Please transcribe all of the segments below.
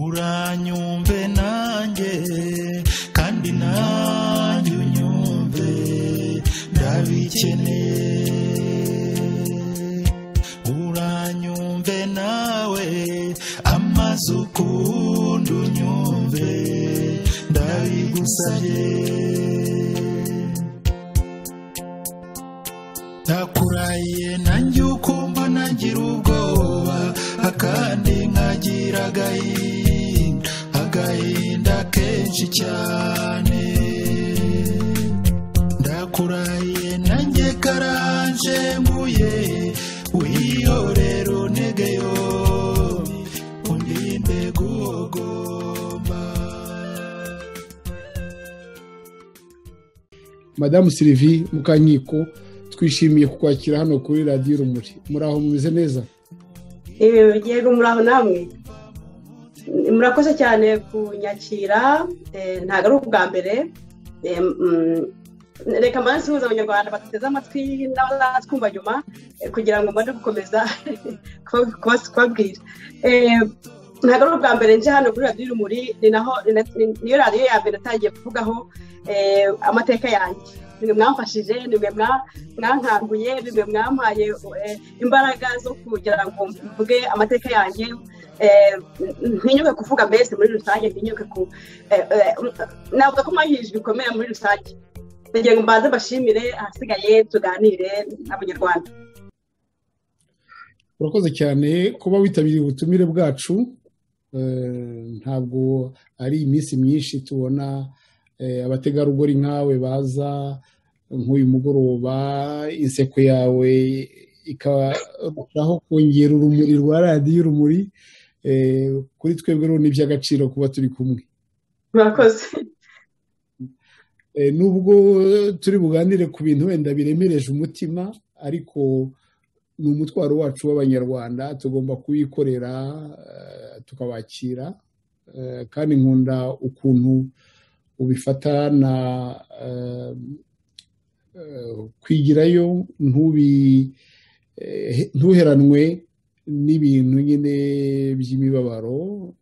Uranyumve nanjye kandi nanjye unyumve ndabikeneye. Uranyumve nawe amaze ukunda unyumve ndabigusabye. Ndakurahiye nanjye ukumva nagira ubwoba akandi nkagira agahinda, agahinda kenshi cyane. Ndakurahiye nanjye karanjembuye wihorera untege yombi undinde guhogomba. Madamu Sylvie Mukankiko, twishimiye kukwakira hano kuri Radiyo Urumuri. Muraho, mumeze neza? Yego, muraho namwe. Murakoze cyane kunyakira, ntabwo ari ubwa mbere. Reka mbanze nsuhuze Abanyarwanda bateze amatwi n'abazatwumva nyuma, kugira ngo mbone gukomeza kubabwira. Ntabwo ari ubwa mbere nje hano kuri Radiyo Urumuri, ni naho niyo radiyo ya mbere natangiye kuvugaho amateka yanjye. Nimwe mwamfashije, nimwe mwankanguye, nimwe mwampaye imbaraga zo kugira ngo mvuge amateka yanjye, ntinyuke kuvuga mbese muri rusange, ntinyuke ku navuga ko mwahirije ibikomere muri rusange. Ndagira ngo mbanze mbashimire, ahasigaye tuganire n'Abanyarwanda. Urakoze cyane kuba witabiriye ubutumire bwacu. Ntabwo ari iminsi myinshi tubona abategarugori nkawe baza nk'uyu mugoroba, inseko yawe ikarushaho kongera urumuri rwa Radiyo Urumuri. Kuri twebwe rero ni iby'agaciro kuba turi kumwe. Murakoze. Nubwo turi buganire ku bintu wenda biremereje umutima, ariko ni umutwaro wacu w'Abanyarwanda, tugomba kuwikorera tukabakira. Kandi nkunda ukuntu ubifata na kwigirayo, ntuheranwe n'ibintu nyine by'imibabaro.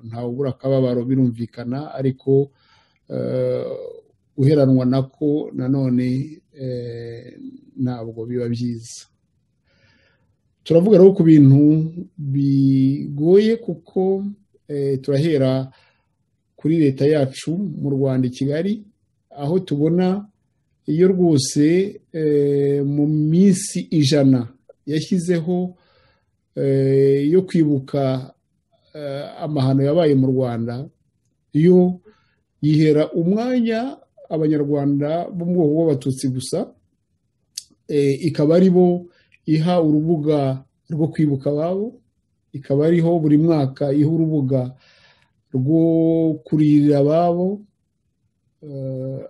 Ntawubura akababaro birumvikana, ariko uheranwa nako nanone ntabwo biba byiza. Turavuga rero ku bintu bigoye, kuko turahera kuri leta yacu mu Rwanda i Kigali, aho tubona iyo rwose mu minsi 100 yashyizeho yo kwibuka amahano yabaye mu Rwanda, yo yihera umwanya Abanyarwanda bo mu bwoko bw'Abatutsi gusa, ikaba ari bo iha urubuga rwo kwibuka ababo, ikaba ariho buri mwaka iha urubuga rwo kuririra ababo,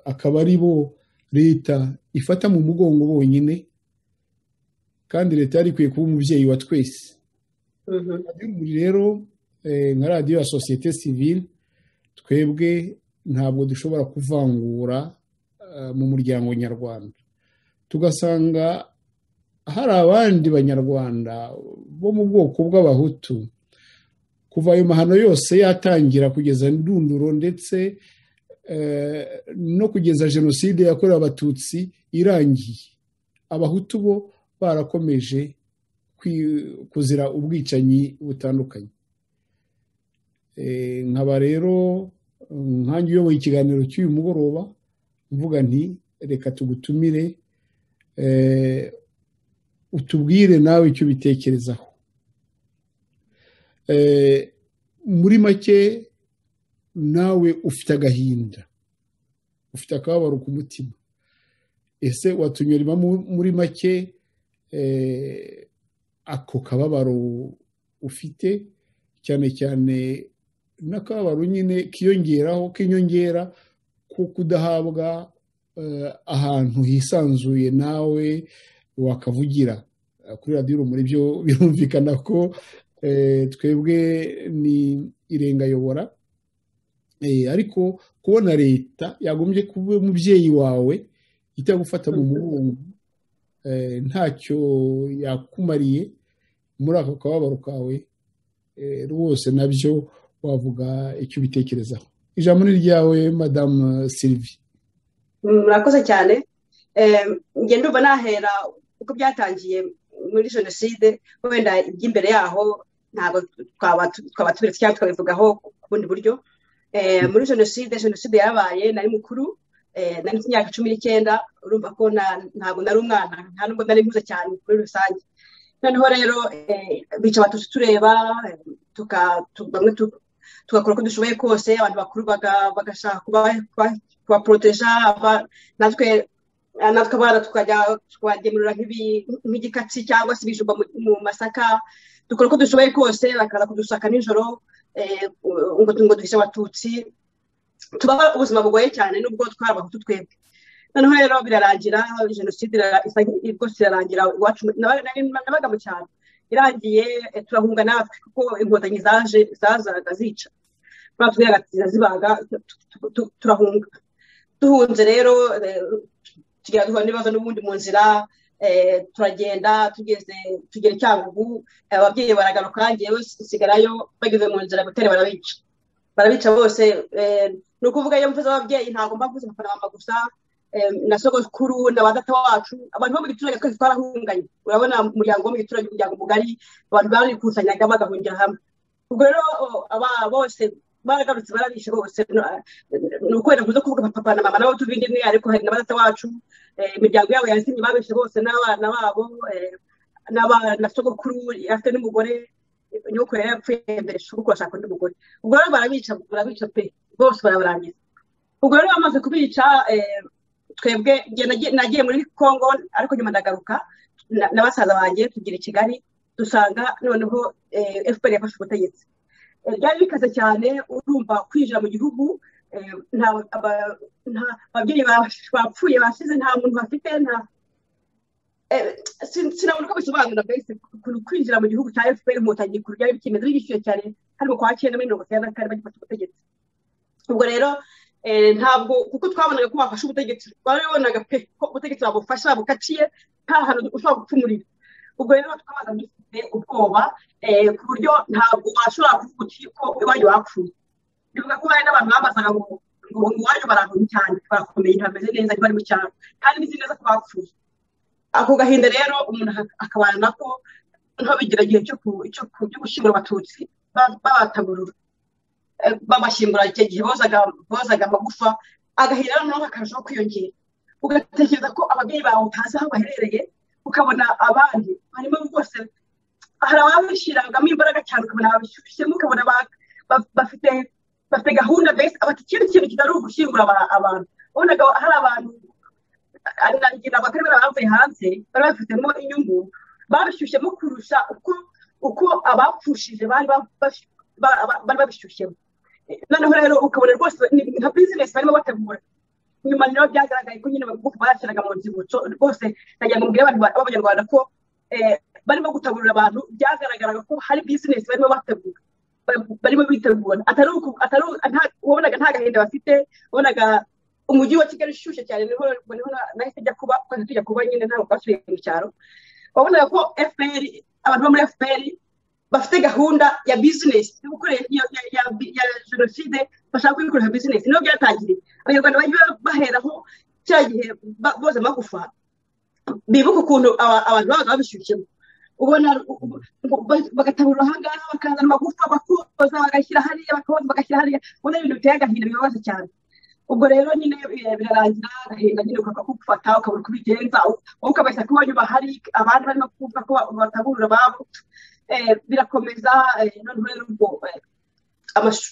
akaba ari bo leta ifata mu mugongo bonyine, kandi leta yari ikwiye kuba umubyeyi wa twese. Rero nka radiyo ya sosiyete sivile, twebwe ntabwo dushobora kuvangura mu muryango nyarwanda, tugasanga hari abandi Banyarwanda bo mu bwoko bw'Abahutu kuva ayo mahano yose yatangira kugeza ndunduro, ndetse no kugeza jenoside yakorewe Abatutsi irangiye, Abahutu bo barakomeje kuzira ubwicanyi butandukanye. Nkaba rero nkanjye uyoboye ikiganiro cy'uyu mugoroba mvuga nti reka tugutumire, utubwire nawe icyo ubitekerezaho. Muri make nawe ufite agahinda, ufite akababaro ku mutima. Ese watunyuramo muri make ako kababaro ufite, cyane cyane n'akababaro nyine kiyongeraho k'inyongera ko kudahabwa ahantu hisanzuye nawe wakavugira? Kuri Radiyo Urumuri byo birumvikana ko twebwe ni irengayobora, ariko kubona leta yagombye kuba umubyeyi wawe itagufata mu mugongo, ntacyo yakumariye muri ako kababaro kawe, rwose nabyo wavuga icyo ubitekerezaho. Ijambo ni ryawe, Madamu Sylvie. Murakoze cyane. Njye ndumva nahera uko byatangiye muri jenoside, wenda iby'imbere yaho ntabwo twaba tubiretse cyangwa tukabivugaho ku bundi buryo. Muri jenoside yarabaye, nari mukuru, nari mfite imyaka 19, urumva ko ntabwo nari umwana, nta nubwo nari nkuze cyane muri rusange. Noneho rero bica Abatutsi tureba, bamwe tugakora uko dushoboye kose, abantu bakuru bagashaka kubaporoteja, natwe abana tukajya tukabagemurira nk'igikatsi cyangwa se ibijumba mu masaka, dukora uko dushoboye kose, bakaza kudusaka nijoro ngo duhishe Abatutsi. Tubaho ubuzima bugoye cyane nubwo twari Abahutu twebwe. Noneho rero birarangira, jenoside rwose irarangira, iwacu nabaga mu cyaro, irangiye turahunga natwe kuko Inkotanyi zaje zazaga zica, batubwiraga zibaga, turahunga. Duhunze rero tugira duhura n'ibibazo n'ubundi mu nzira, turagenda tugeze tugera Cyangugu, ababyeyi baragaruka, njyewe nsigarayo, bageze mu nzira gutera barabica bose. Ni ukuvuga iyo mvuze ababyeyi ntabwo mba mvuze papa na mama gusa, na sogokuru na ba data wacu, abantu bo mu giturage twese twarahunganye. Urabona umuryango wo mu giturage, umuryango mugari, abantu barikusanyaga bagahungira hamwe. Ubwo rero aba bose baragarutse barabishe bose. Ni uko wenda nkunze kuvuga papa na mama nabo tubindi imwe, ariko hari na ba data wacu, imiryango yabo yazimye, babishe bose n'abana babo, na sogokuru afite n'umugore, nyoko yari yapfuye mbere, sogokuru ashaka undi mugore. Ubwo rero barabica pe, bose barabarangiza. Ubwo rero bamaze kubica, twebwe nagiye muri Congo, ariko nyuma ndagaruka na basaza banjye tugira i Kigali, dusanga noneho FPR yafashe ubutegetsi. Byari bikaze cyane, urumva kwinjira mu gihugu, ababyeyi bapfuye basize, nta muntu bafite, nta sinabona uko bisobanura mbese ukuntu kwinjira mu gihugu cya FPR Inkotanyi ku byari bikimeze bigishyuye cyane, hari mu kwa 9 muri 94 bagifata ubutegetsi. Ubwo rero ntabwo kuko twabonaga ko bafashe ubutegetsi, twabonaga pe ko ubutegetsi babufasha bukaciye, nta hantu ushobora gupfumurira. Ubwo rero twabaga dufite ubwoba ku buryo ntabwo washobora kuvuga uti ko iwanyu bapfuye. Bivuga ko hari n'abantu babazaga ngo iwanyu barakomeye cyane, barakomeye, ntabameze neza, ntibari mu cyaro, kandi nzi neza ko bapfuye. Ako gahinda rero umuntu akabana nako, noneho bigira igihe cyo gushyingura Abatutsi, babataburura, babashyingura icyo gihe bozaga amagufa, agahinda noneho bakarushaho kwiyongera. Ugatekereza ko ababyeyi bawe utazi aho baherereye, ukabona abandi barimo rwose, hari ababishyiragamo imbaraga cyane, ukabona babishyushyemo, ukabona bafite gahunda mbese, bati ikindi kintu kitari ugushyingura abantu. Ubonaga hari abantu batari bavuye hanze bari bafitemo inyungu, babishyushyemo kurusha uko abapfushije bari babishyushyemo. Noneho rero ukabona rwose nka bizinesi barimo bategura. Nyuma rero byagaragaye ko nyine amagufa bayashyiraga mu nzibutso rwose. Nagira ngo mbwire abantu b'Abanyarwanda ko barimo gutaburura abantu, byagaragaraga ko hari bizinesi barimo bategura, barimo bitegura, wabonaga nta gahinda bafite. Wabonaga umujyi wa Kigali ushyushye cyane, niho nahise njya kuba, tujya kuba nyine ntabwo twasubiye mu cyaro. Wabonaga ko FPR, abantu bo muri FPR bafite gahunda ya bizinesi ya jenoside, bashaka kuyikoresha bizinesi. Niho byatangiriye, Abanyarwanda bagiye baheraho cya gihe boza amagufa, bibuka ukuntu abantu babaga babishyushyemo. Ubona bagatabura ahangaha, bakazana amagufa bakoza bagashyira hariya, bakoza bagashyira hariya, ubona ibintu biteye agahinda bibabaza cyane. Ubwo rero nyine birarangira, agahinda nyine ukakagufata, ukabura uko ubigenza, wowe ukabeshya ko iwanyu bahari, abandi barimo kuvuga ko bataburura ababo. Birakomeza. Noneho rero ubwo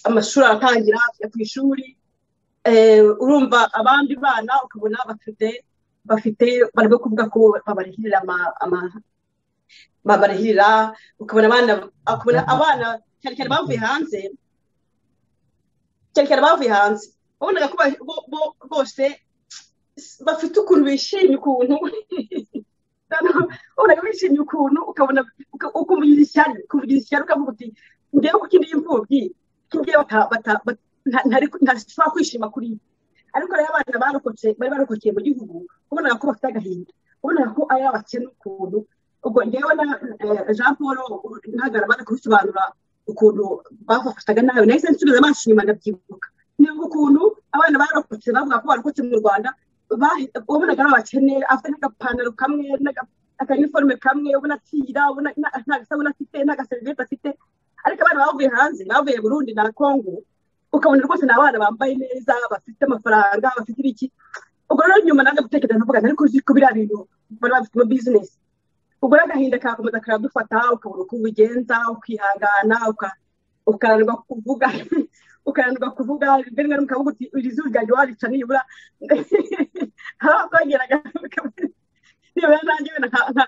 amashuri aratangira, tujya ku ishuri, urumva abandi bana ukabona bafite barimo kuvuga ko babarihirira, ukabona abana cyane cyane bavuye hanze, wabonaga ko bose bafite ukuntu bishimye, ukuntu Ubonaga bishimye ukuntu, ukabona ukumugira ishyari, ukavuga uti ngewe kuko indi imfubyi ngewe ntashobora kwishima kuri ibi. Ariko rero abana barokotse, bari barokokeye mu gihugu, ubonaga ko bafite agahinda, ubonaga ko ari abakene ukuntu. Ubwo ngewe na Jean Paul ntagara bari kubisobanura ukuntu bafataga nabi, nahise nsubiza amaso inyuma ndabyibuka. Niba ukuntu abana barokotse bavuga ko barokotse mu Rwanda, wabonaga ari abakene, afite n'agapantaro kamwe, akaniforume kamwe, ubona atira, ubona nta gasabune afite, nta gaseriviyete afite. Ariko abana bavuye hanze, bavuye Burundi na Congo, ukabona rwose ni abana bambaye neza, bafite amafaranga, bafite ibiki. Ubwo rero nyuma nanjye gutekereza ndavuga ariko uzi ko biriya bintu bari bafitemo bizinesi. Ubwo rero agahinda karakomeza karadufata, ukabona uko ubigenza, ukihangana, ukananirwa kuvuga, rimwe na rimwe ukavuga uti iri zuru ryanjye warica nibura. Aho twageraga nibura nanjye wenda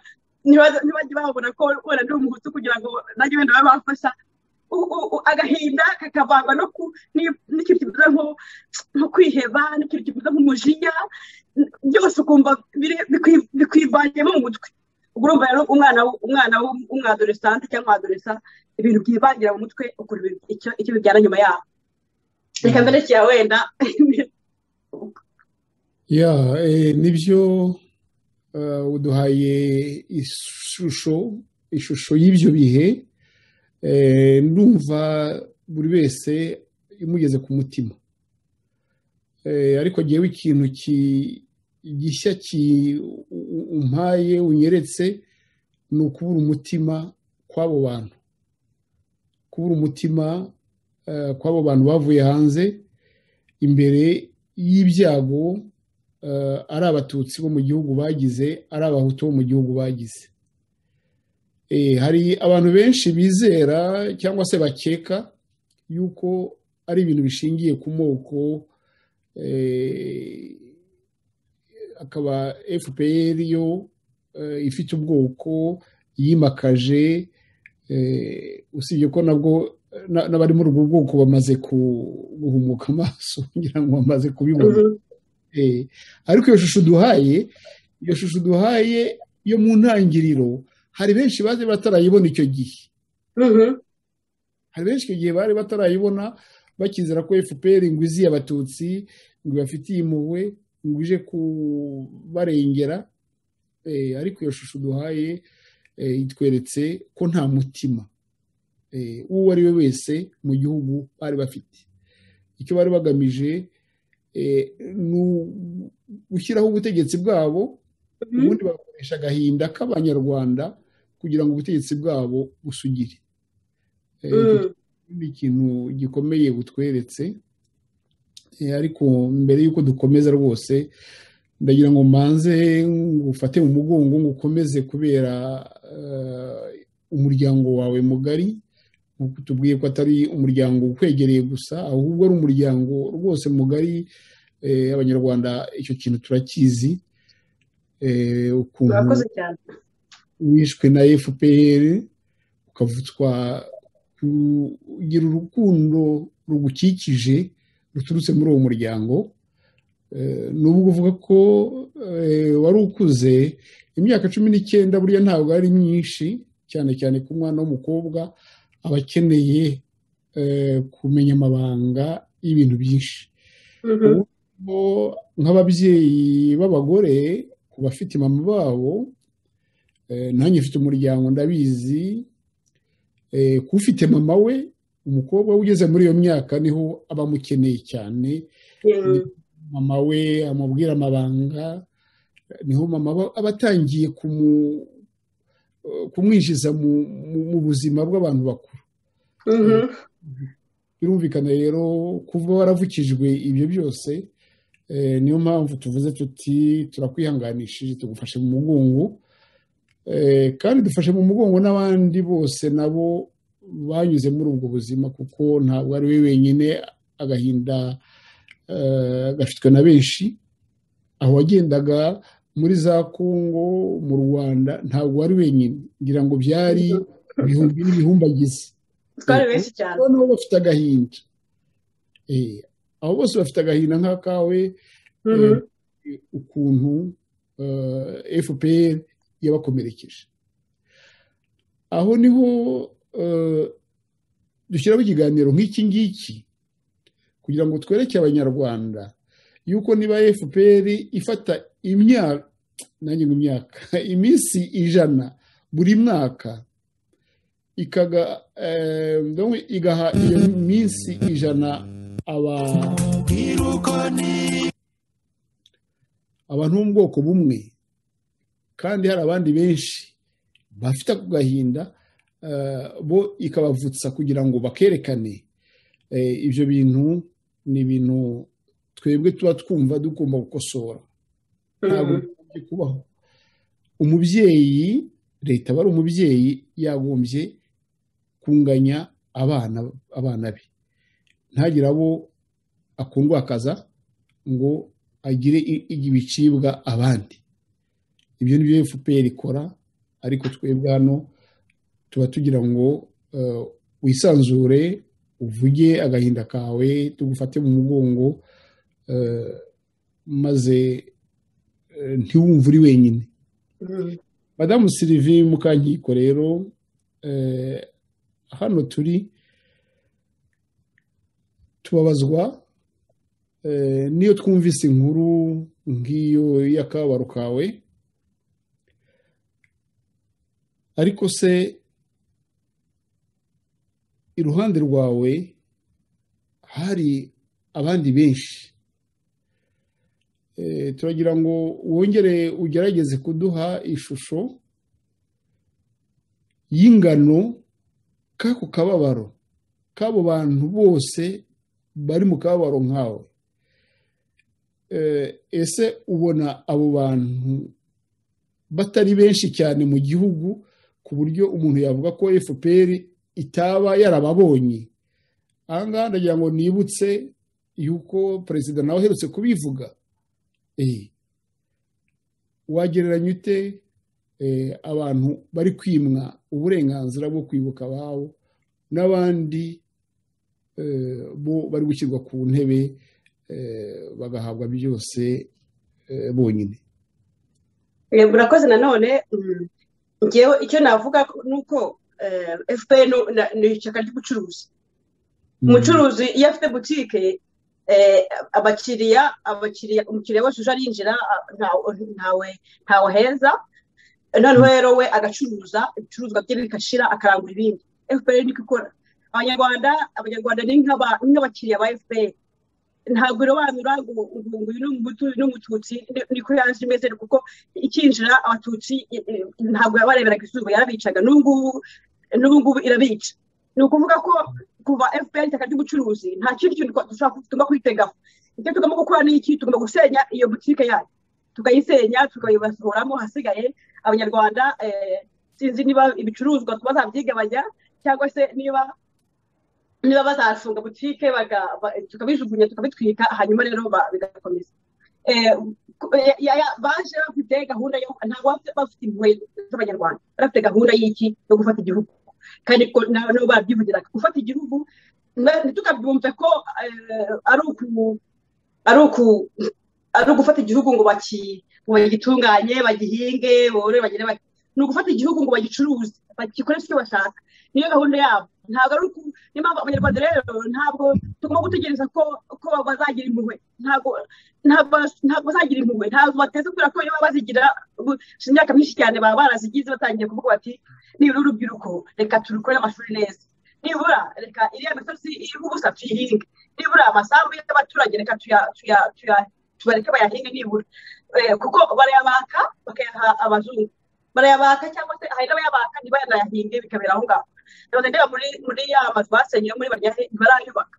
ntibajye babona ko wenda ndi umuhutu kugira ngo nanjye wenda babe bamfasha. Agahinda kakavangwa n'ikintu kimeze nko kwiheba, n'ikintu kimeze nk'umujinya, byose ukumva bikwivanyemo mu mutwe. Ubwo urumva rero umwana w'umwadolescente cyangwa umwadolescent, ibintu byivangira mu mutwe, ukora icyo bibyara nyuma yaho. Reka mberekera wenda. Ya, nibyo, uduhaye ishusho y'ibyo bihe. Ndumva buri wese imugeze ku mutima. Ariko ngewe ikintu gishya umpaye unyeretse ni ukubura umutima kw'abo bantu, kubura umutima kw'abo bantu bavuye hanze imbere y'ibyago, ari abatutsi bo mu gihugu bagize, ari abahutu bo mu gihugu bagize. Hari abantu benshi bizera cyangwa se bakeka yuko ari ibintu bishingiye ku moko, akaba FPR yo ifite ubwoko yimakaje, usibye ko nabwo n'abari muri ubwo bwoko bamaze guhumuka amaso, ngira ngo bamaze kubibona. Ariko iyo shusho duhaye yo mu ntangiriro, hari benshi baje batarayibona icyo gihe. Hari benshi icyo gihe bari batarayibona, bakizera ko FPR ngo iziye abatutsi, ngo bafitiye impuhwe, ngo ije kubarengera. Ariko iyo shusho duhaye itweretse ko nta mutima uwo ari we wese mu gihugu bari bafite. Icyo bari bagamije ni gushyiraho ubutegetsi bwabo, ubundi bagakoresha agahinda k'abanyarwanda kugira ngo ubutegetsi bwabo busugire. Ni ikintu gikomeye butweretse. Ariko mbere y'uko dukomeza rwose, ndagira ngo mbanze ngufate mu mugongo ngo ukomeze kubera umuryango wawe mugari, nkuko tubwiye ko atari umuryango ukwegereye gusa, ahubwo ari umuryango rwose mugari. Abanyarwanda icyo kintu turakizi, ukuntu wishwe na FPR ukavutswa kugira urukundo rugukikije ruturutse muri uwo muryango. Nubwo uvuga ko wari ukuze, imyaka 19 burya ntabwo ari myinshi, cyane cyane ku mwana w'umukobwa aba akeneye kumenya amabanga y'ibintu byinshi. Nk'ababyeyi b'abagore ku bafite mama babo, nanjye mfite umuryango ndabizi, kufite mama we umukobwa ugeze muri iyo myaka niho aba amukeneye cyane. Mama we amubwira amabanga, niho mama aba atangiye kumwinjiza mu buzima bw'abantu bakuru. Birumvikana rero kuva waravukijwe ibyo byose, niyo mpamvu tuvuze tuti turakwihanganishije, tugufashe mu mugongo, kandi dufashe mu mugongo n'abandi bose nabo banyuze muri ubwo buzima, kuko ntabwo ari we wenyine, agahinda gafitwe na benshi. Aho wagendaga muri za Kongo, mu Rwanda, ntabwo wari wenyine, ngira ngo byari ibihumbi n'ibihumbagizi. Twari benshi cyane. Noneho bafite agahinda, abo bose bafite agahinda nk'akawe, ukuntu FPR yabakomerekeje. Aho niho dushyiraho ikiganiro nk'iki ngiki kugira ngo twereke Abanyarwanda yuko niba FPR ifata imyaka nanjye imyaka iminsi 100 buri mwaka igaha iyo minsi 100 abantu bo mu bwoko bumwe, kandi hari abandi benshi bafite ako gahinda, bo ikabavutsa kugira ngo bakerekane. Ibyo bintu ni ibintu twebwe tuba twumva tugomba gukosora, ntabwo bigombye kubaho. Umubyeyi, leta aba ari umubyeyi, yagombye kunganya abana be, ntagire abo akundwakaza ngo agire ibicibwa abandi. Ibyo ni byo FPR ikora, ariko twebwe hano tuba tugira ngo wisanzure, uvuge agahinda kawe, tugufate mu mugongo, maze ntiwumve uri wenyine. Madamu Sylvie Mukankiko rero, hano turi tubabazwa niyo twumvise inkuru nk'iyo y'akababaro kawe, ariko se iruhande rwawe hari abandi benshi. Turagira ngo wongere ugerageze kuduha ishusho y'ingano k'ako kababaro k'abo bantu bose bari mu kababaro nkawe. Ese ubona abo bantu batari benshi cyane mu gihugu ku buryo umuntu yavuga ko FPR itaba yarababonye? Aha ngaha ndagira ngo nibutse yuko perezida nawe aherutse kubivuga. Wagereranya ute abantu bari kwimwa uburenganzira bwo kwibuka ababo n'abandi bo bari gushyirwa ku ntebe bagahabwa byose bonyine? Murakoze. Nanone ngewe icyo navuga ni uko FPR ni ishyaka ry'ubucuruzi. Umucuruzi iyo afite butike, abakiriya abakiriya umukiriya wese uje arinjira, ntawe heza. Noneho rero we agacuruza ibicuruzwa bye bigashira, akarangura ibindi. FPR niko ikora. Abanyarwanda ni nk'abakiriya ba FPR, ntabwo irobanura ngo uyu ni Umuhutu, uyu ni Umututsi. Niko yaje imeze, kuko ikinjira Abatutsi ntabwo yabareberaga izuba, yarabicaga. N'ubu ngubu irabica. Ni ukuvuga ko kuva FPR ishyaka ry'ubucuruzi, nta kindi kintu tugomba kwitegaho. Icyo tugomba gukora ni iki? Tugomba gusenya iyo butike yayo, tukayisenya, tukayibasohoramo. Hasigaye Abanyarwanda, sinzi niba ibicuruzwa bazabyigabanya cyangwa se niba bazafunga butike, tukabijugunya, tukabitwika, hanyuma rero bigakomeza. Baje bafite gahunda yo, ntabwo bafite impuhwe z'Abanyarwanda, bafite gahunda y'iki? Yo gufata igihugu. Kandi nabo babyivugiraga, gufata igihugu. Ntitukabyumve ko ari ugufata igihugu ngo bagitunganye, bagihinge, borore, bagire bati. Ni ugufata igihugu ngo bagicuruze, bagikoreshe icyo bashaka. Niyo gahunda yabo. Ntabwo ari niyo mpamvu Abanyarwanda rero ntabwo tugomba gutegereza ko bazagira impuhwe. Ntabwo bazagira impuhwe, ntabwo bateze, kubera ko iyo bazigira imyaka myinshi cyane baba barazigize, batangiye kuvuga bati: "Nibura urubyiruko reka turukore amashuri neza, nibura reka iriya misozi iriho ubusa tuyihinge, nibura amasambu y'abaturage reka tubareke bayahinge nibura." Kuko barayabaka bakayaha abazungu, barayabaka cyangwa se hari n'abayabaka ntibayanayahinge, bikabera aho ngaho. Ndabaza ndeba muri ya mazu basenye yo muri Bannyahe, ntibarayubaka.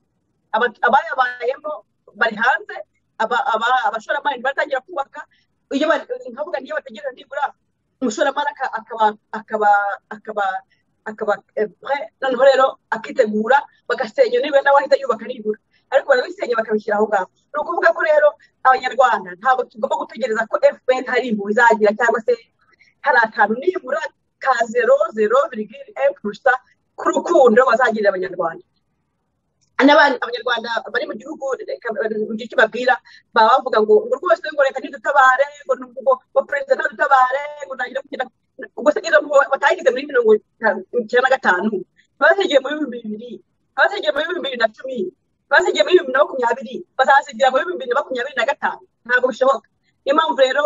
Abayabayemo bari hanze, abashoramari ntibaratangira kubaka. Iyo nkavuga niyo bategereza nibura umushoramari akaba noneho rero akitegura, bagasenya, niba nawe ahita yubaka nibura. Ariko barabisenya bakabishyira aho ngaho. Ni ukuvuga ko rero Abanyarwanda ntabwo tugomba gutegereza ko FPR hari impuhwe izagira cyangwa se hari akantu nibura ka 0,0,1% k'urukundo bazagirira Abanyarwanda. Abanyarwanda bari mu gihugu, icyo babwira baba bavuga ngo rwose ngo reka ntidutabare, ngo perezida ntadutabare, ngo ntagire kugenda. Ubwo se izo batagize muri 95, bazigiye muri 2000, bazigiye muri 2010, bazigiye muri 2020, bazazigira muri 2025? Ntabwo bishoboka. Niyo mpamvu rero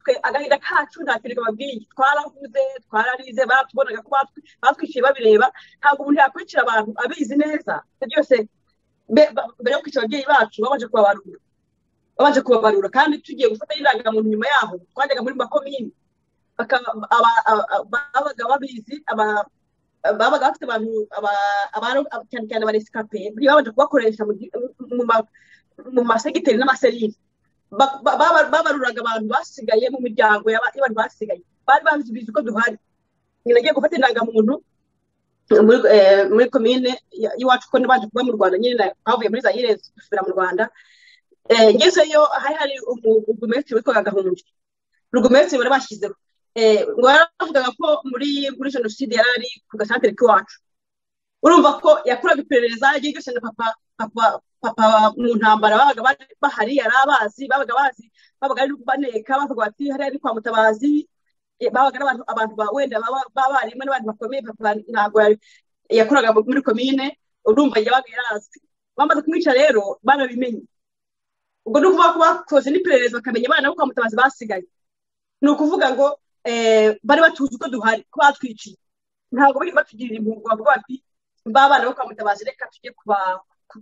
twe agahinda kacu nta kintu kababwiye. Twaravuze, twararize, baratubonaga ko batwishyuye babireba. Ntabwo umuntu yakwicira abantu abizi neza byose. Mbere yo kwica ababyeyi bacu babanje kubabarura, kandi tugiye gufata indangamuntu nyuma yaho, twajyaga muri makomini, babaga babizi, babaga bafite abantu, cyane cyane abarescapés, babanje kubakoresha mu masegiteri n'amaserire. Babaruraga abantu basigaye mu miryango y'abantu basigaye, bari babizi ko duhari. Nagiye gufata indangamuntu muri komine y'iwacu, ko nabanje kuba mu Rwanda nyine, twavuye muri Zayire dusubira mu Rwanda. Ngezeyo hari hari umurugumesitiri witwaga Gahungi, burugumesitiri bari bashyizeho, ngo yaravugaga ko muri jenoside yari ari ku gasantere k'iwacu. Urumva ko yakoraga iperereza ryigishije papa mu ntambara, babaga bahari, yari abazi, babaga bazi, babaga ari baneka, bavuga bati hariya ni kwa Mutabazi. Babaga ari abantu wenda b'abarimu n'abantu bakomeye. Papa ntabwo yakoraga muri komine, urumva yabaga yarazwi. Bamaze kumwica rero barabimenye. Ubwo ni ukuvuga ko bakoze n'iperereza, bakamenya abana bo kwa Mutabazi basigaye. Ni ukuvuga ngo bari batuzi ko duhari, ko batwiciye. Ntabwo bari batugirira impuhwe, bavuga bati ba bana bo kwa Mutabazi reka tujye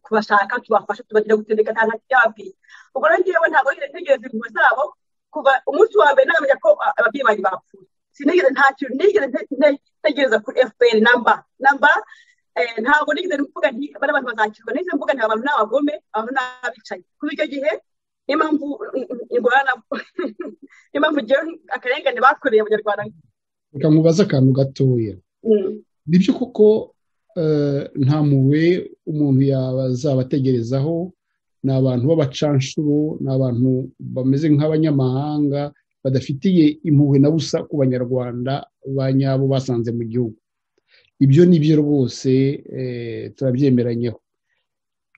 kubashaka, tubafashe, tubagire gutendeka. Nta ntacyo byababwiye. Ubwo rero njyewe ntabwo nigeze ntegereza impuhwe zabo. Kuva umunsi wa mbere namenya ko ababyeyi banjye bapfuye, sinigeze, nta kintu nigeze ntegereza kuri FPR namba. Ntabwo nigeze mvuga nti bari abantu bazakirwa, nigeze mvuga nti abantu ni abagome, abantu ni abicanyi. Kuva icyo gihe, niyo mpamvu ingorana, niyo mpamvu ngewe akarengane bakoreye Abanyarwanda. Reka nkubaze akantu gatoya. Nibyo koko, nta mpuhwe umuntu yazabategerezaho. Ni abantu b'abacanshuro, ni abantu bameze nk'abanyamahanga badafitiye impuhwe na busa ku Banyarwanda ba nyabo basanze mu gihugu. Ibyo ni byo rwose, turabyemeranyeho.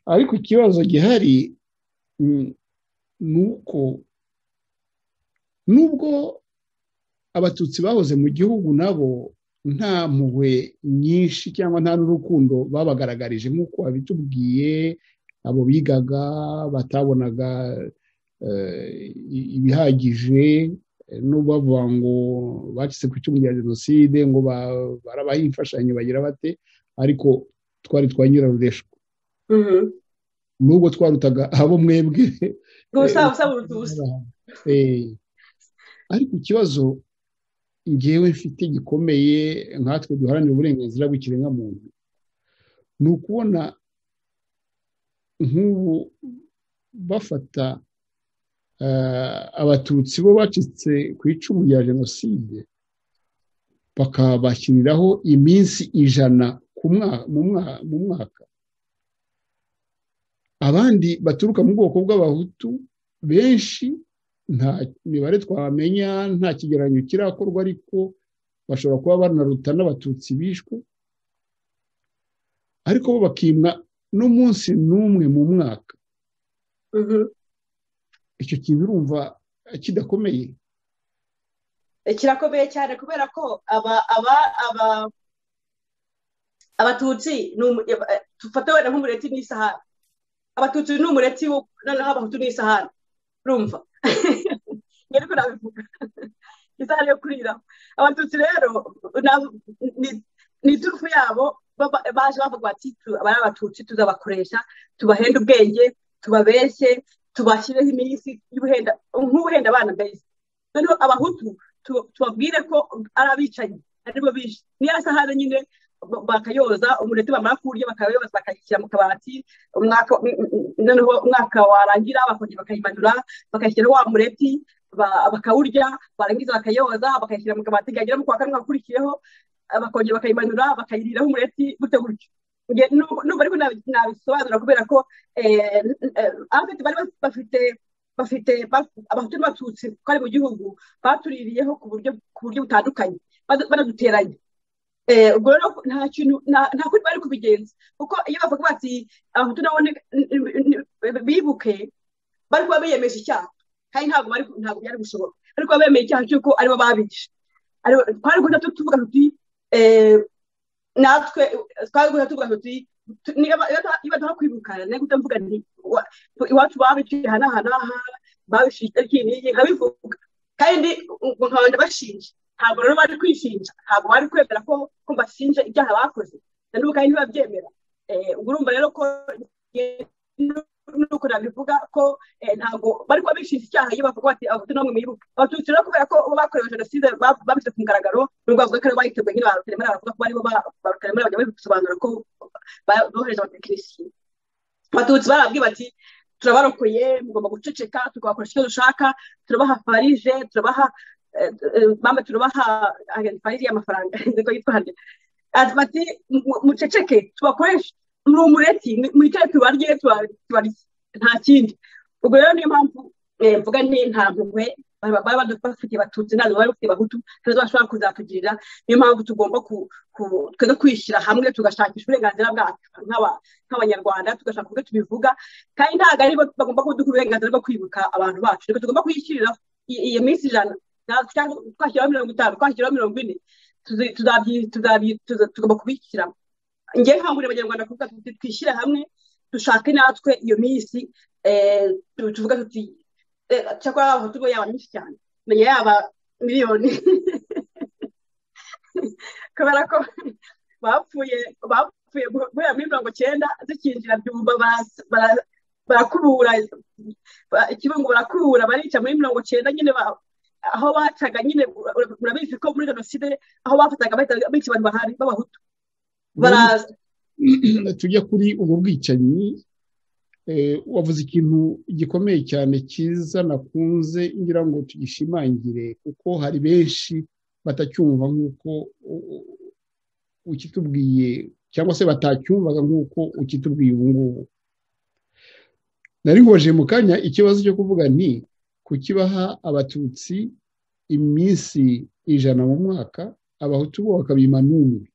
Ariko ikibazo gihari ni uko nubwo Abatutsi bahoze mu gihugu nabo nta mpuhwe nyinshi cyangwa nta n'urukundo babagaragarije nk'uko babitubwiye, abo bigaga batabonaga ibihagije, n'ubavuga ngo bacitse ku icumu rya jenoside, ngo barabaha imfashanyo, bagira bate, ariko twari twa nyirarureshwa, nubwo twarutaga abo mwebwe. Gusa busa buruta. Ariko ikibazo ngewe mfite gikomeye nkatwe duharanira uburenganzira bw'ikiremwamuntu ni ukubona nk'ubu bafata Abatutsi bo bacitse ku icumu rya jenoside bakabashyiriraho iminsi 100 mu mwaka, abandi baturuka mu bwoko bw'Abahutu benshi, nta mibare twamenya, nta kigereranyo kirakorwa, ariko bashobora kuba banaruta n'Abatutsi bishwe, ariko bo bakimwa n'umunsi n'umwe mu mwaka. Icyo kintu urumva kidakomeye? Kirakomeye cyane, kubera ko aba Abatutsi, dufate wenda nk'umureti n'isahani, Abatutsi ni umureti, noneho Abahutu n'isahani. Urumva ariko nabivuga isahani yo kuriraho. Abatutsi rero ni iturufu yabo, baje bavuga bati aba ari Abatutsi, tuzabakoresha, tubahende ubwenge, tubabeshye, tubashyireho iminsi y'ubuhenda nk'ubuhenda abana mbese, noneho Abahutu tubabwire ko ari abicanyi, aribo bishe. Niya sahani nyine, bakayoza umureti, bamara kuwurya bakayoza, bakayishyira mu kabati umwaka, noneho umwaka warangira bakongera bakayimanura, bakayishyiraho wa mureti, bakawurya, barangiza bakayoza, bakayishyira mu kabati, yagera mu kwa kane akurikiyeho bakongera bakayimanura, bakayiriraho umureti, gutyo gutyo. Nubwo ariko nabisobanura, kubera ko bari bafite Abahutu n'Abatutsi ko ari mu gihugu batuririyeho ku buryo butandukanye, banaduteranya. Ubwo rero nta kintu, nta kundi bari kubigenza, kuko iyo bavuga bati Abahutu nabo bibuke, bari kuba biyemeje icyaha, kandi ntabwo byari gushoboka. Bari kuba bemeye icyaha cy'uko aribo babishe. Twari guhita tuvuga tuti natwe, twari guhita tuvuga tuti niba duha kwibukana, niba mvuga nti iwacu babiciye aha n'aha n'aha, babishe itariki n'iyi, nkabivuga kandi nkaba ndabashinja. Ntabwo rero bari kwishinja, ntabwo bari kwemera ko mbashinja ibyaha bakoze, na n'ubu kandi ntibabyemera. Ubwo urumva rero ko nuko nabivuga ko ntabwo bari kuba bishinja icyaha iyo bavuga bati Abahutu namwe mwibuke. Abatutsi rero kubera ko bo bakorewe jenoside babishyize ku mugaragaro, nubwo bavuga ko aribo bayiteguye nyine, ba Rutaremara baravuga ko aribo ba Rutaremara bajya babisobanura ko bohereje abatekinisiye. Abatutsi barababwiye bati turabarokoye, mugomba guceceka, tukabakoresha icyo dushaka, turabaha farije, turabaha bamwe, turabaha farije y'amafaranga niko yitwa hano, bati muceceke tubakoreshe, muri umureti mwicare tubarye, tubarye nta kindi. Ubwo rero niyo mpamvu mvuga nti nta mpuhwe bari bafitiye Abatutsi, ntabwo bari bafitiye Abahutu, ntabwo bashobora kuzatugirira. Niyo mpamvu tugomba twebwe kwishyira hamwe, tugashakisha uburenganzira bwacu nk'Abanyarwanda, tugashaka uburyo tubivuga, kandi ntabwo aribo bagomba kuduha uburenganzira bwo kwibuka abantu bacu. Niko tugomba kwishyiriraho iyo minsi 100, cyangwa twashyiraho 50, twashyiraho 40, tugomba kubishyiramo. Njye nkangurira Abanyarwanda kuvuga tuti twishyire hamwe, dushake natwe iyo minsi, tuvuga tuti cyakora Abahutu bo yaba myinshi cyane, menya yaba miliyoni, kubera ko bapfuye guhera muri 90 zikinjira Byumba, barakubura Ikibungo, barakubura barica muri 90 nyine, aho bacaga nyine murabizi ko muri jenoside aho bafataga bica abantu bahari b'Abahutu. Tujya kuri ubu bwicanyi, wavuze ikintu gikomeye cyane cyiza nakunze, ngira ngo tugishimangire, kuko hari benshi batacyumva nk'uko ukitubwiye, cyangwa se batacyumvaga nk'uko ukitubwiye ubu ngubu. Nari nkoje mu kanya ikibazo cyo kuvuga nti kukibaha Abatutsi iminsi 100 mu mwaka, Abahutu bo bakabima n'umwe.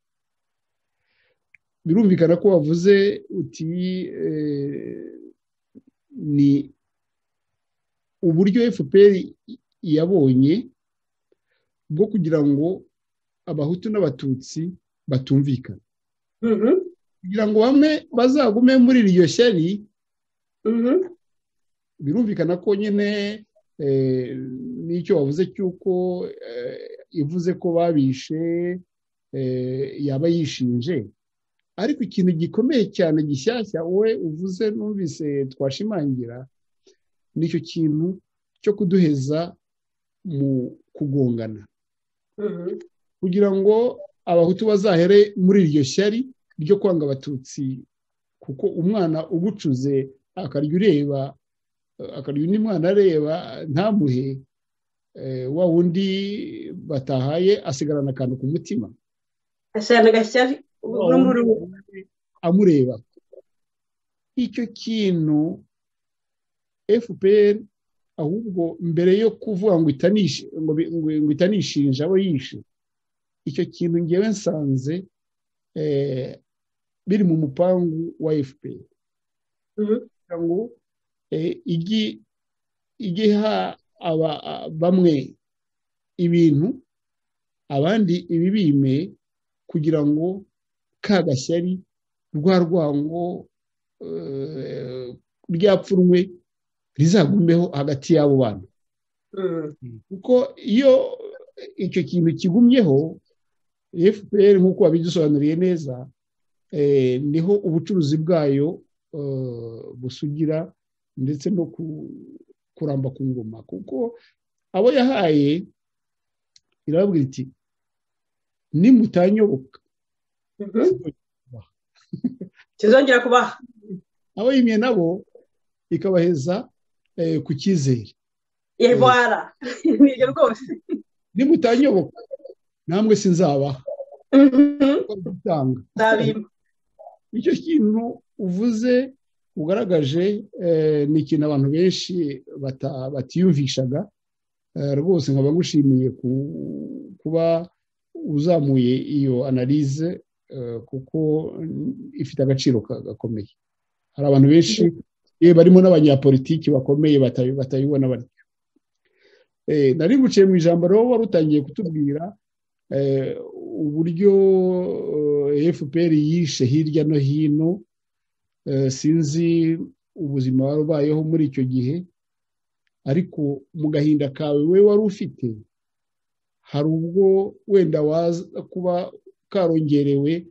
Birumvikana ko wavuze uti ni uburyo FPR yabonye bwo kugira ngo Abahutu n'Abatutsi batumvikana, kugira ngo bamwe bazagume muri iryo shyari. Birumvikana ko nyine n'icyo wavuze cy'uko ivuze ko babishe yaba yishinje, ariko ikintu gikomeye cyane gishyashya wowe uvuze numvise twashimangira, nicyo kintu cyo kuduheza mu kugongana, kugira ngo Abahutu bazahere muri iryo shyari ryo kwanga Abatutsi, kuko umwana ugucuze akarya ureba, akarya undi mwana areba ntamuhe, wa wundi batahaye asigarana akantu ku mutima, amureba. Icyo kintu FPR ahubwo mbere yo kuvuga ngo itanishinja abo yishe, icyo kintu ngewe nsanze biri mu mupangu wa FPR, kugira ngo igiha bamwe ibintu abandi ibibime, kugira ngo ka gashyari rwa rwango ryapfunwe rizagumeho hagati y'abo bantu. Kuko iyo icyo kintu kigumyeho, FPR nk'uko wabidusobanuriye neza, niho ubucuruzi bwayo busugira, ndetse no kuramba ku ngoma, kuko abo yahaye irababwira iti nimutanyoboka kizongera kubaha. Abo yimye nabo ikabaheza ku cyizere. Yevara nibyo rwose, nimutanyoboka namwe sinzabaha. Icyo kintu uvuze ugaragaje ni ikintu abantu benshi batiyumvishaga rwose, nkaba ngushimiye kuba uzamuye iyo analyse, kuko ifite agaciro gakomeye. Hari abantu benshi barimo n'abanyapolitiki bakomeye batayibona batyo. Nari guciye mu ijambo rero, wari utangiye kutubwira uburyo FPR yishe hirya no hino. Sinzi ubuzima wari ubayeho muri icyo gihe, ariko mu gahinda kawe we wari ufite, hari ubwo wenda waza kuba karongerewe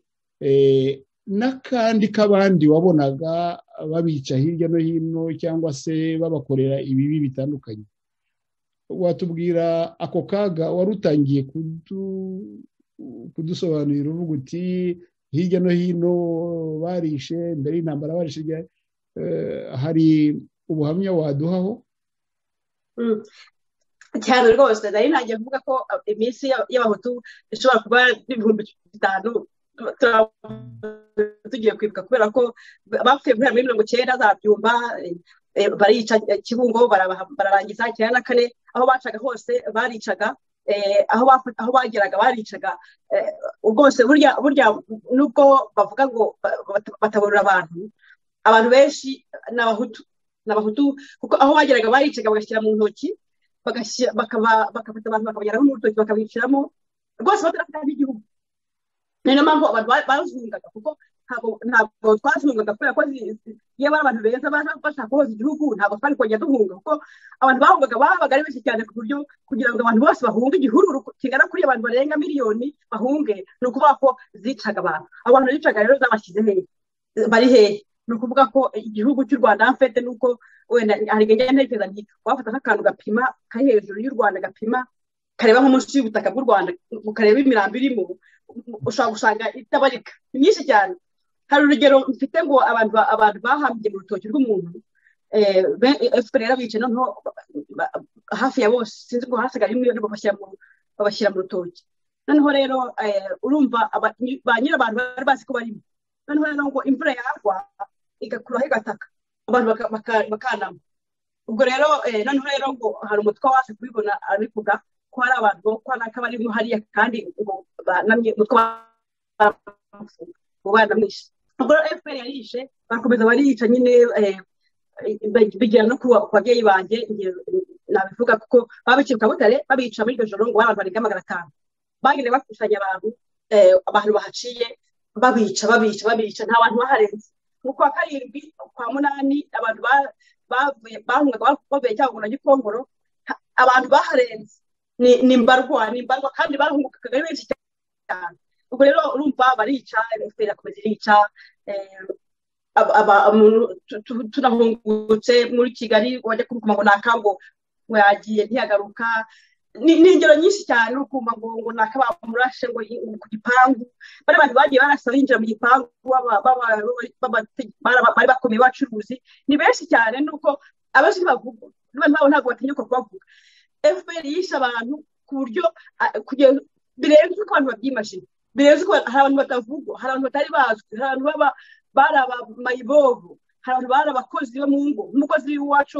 n'akandi k'abandi wabonaga babica hirya no hino cyangwa se babakorera ibibi bitandukanye. Watubwira ako kaga wari utangiye kudusobanurira, uvuga uti hirya no hino barishe mbere y'intambara, barishe, hari ubuhamya waduhaho? Cyane rwose. Nari ntangiye kuvuga ko iminsi y'Abahutu ishobora kuba 5000 tugiye kwibuka, kubera ko bapfuye guhera muri 90 za Byumba, barica Kibungo, bararangiza 94. Aho bacaga hose baricaga, aho bageraga baricaga rwose. Burya nubwo bavuga ngo bataburura abantu benshi, n'Abahutu n'Abahutu, kuko aho bageraga baricaga, bagashyira mu ntoki, bakafata abantu bakabageraho mu rutoki, bakabiciramo rwose batarafata n'igihugu. Niyo mpamvu abantu bazungaga, kuko ntabwo twazungaga kubera ko iyo bari abantu beza bashaka koza igihugu, ntabwo twari kongera duhunga, kuko abantu bahungaga babaga ari benshi cyane, ku buryo kugira ngo abantu bose bahunge igihururu kingana kuri abantu barenga miliyoni bahunge, ni ukuvuga ko zicaga abantu. Abantu zicaga rero zabashyize hehe? Bari hehe? Ni ukuvuga ko igihugu cy'u Rwanda mfite, nuko wenda hari igihe ntekereza nti wafata nk'akantu gapima kari hejuru y'u Rwanda, gapima kareba nko munsi y'ubutaka bw'u Rwanda, ukareba imirambo irimo, ushobora gusanga itabarika, ni myinshi cyane. Hari urugero mfite ngo abantu bahambye mu rutoki rw'umuntu, FPR yarabice, noneho hafi ya bose, sinzi ngo hasigaye umwe, babashyira mu rutoki. Noneho rero urumva ba nyir'abantu bari bazi ko barimo. Noneho rero ngo imvura yagwa igakuraho igataka, abantu bakanama. Ubwo rero noneho rero ngo hari umutwe waje kubibona, arabivuga ko hari abantu ko naka barimo hariya, kandi ngo banamye umutwe ngo banamwishe. Ubwo rero FPR yarishe, barakomeza barica nyine, bigera no ku babyeyi banjye. Nabivuga kuko babiciye Kabutare, babica muri iryo joro, ngo abantu barenga 500 bagenda bakusanya abantu bahaciye, babica babica babica, nta bantu baharenze. Mu kwa karindwi, kwa munani, abantu bavuye bahungaga bavuye Cyangugu na Gikongoro, abantu baharenze ni mbarwa, ni mbarwa, kandi bahungukaga ari benshi cyane. Ubwo rero urumva barica, FPR irakomeza irica. Tunahungutse muri Kigali, wajya kumva ngo naka ngo yagiye ntiyagaruka. Ni ingero nyinshi cyane, ukumva ngo naka bamurashe ngo ku gipangu. Bari abantu bagiye barasa binjira mu gipangu, bari bakomeye, bacuruzi, ni benshi cyane. Nuko abenshi bavuga, n'abantu ntabwo batinyuka kubavuga. FPR yishe abantu ku buryo birenze uko abantu babyimashini, birenze uko. Hari abantu batavugwa, hari abantu batari bazwi, hari abantu baba bari abamayibobo, hari abantu bari abakozi bo mu ngo, umukozi w'iwacu,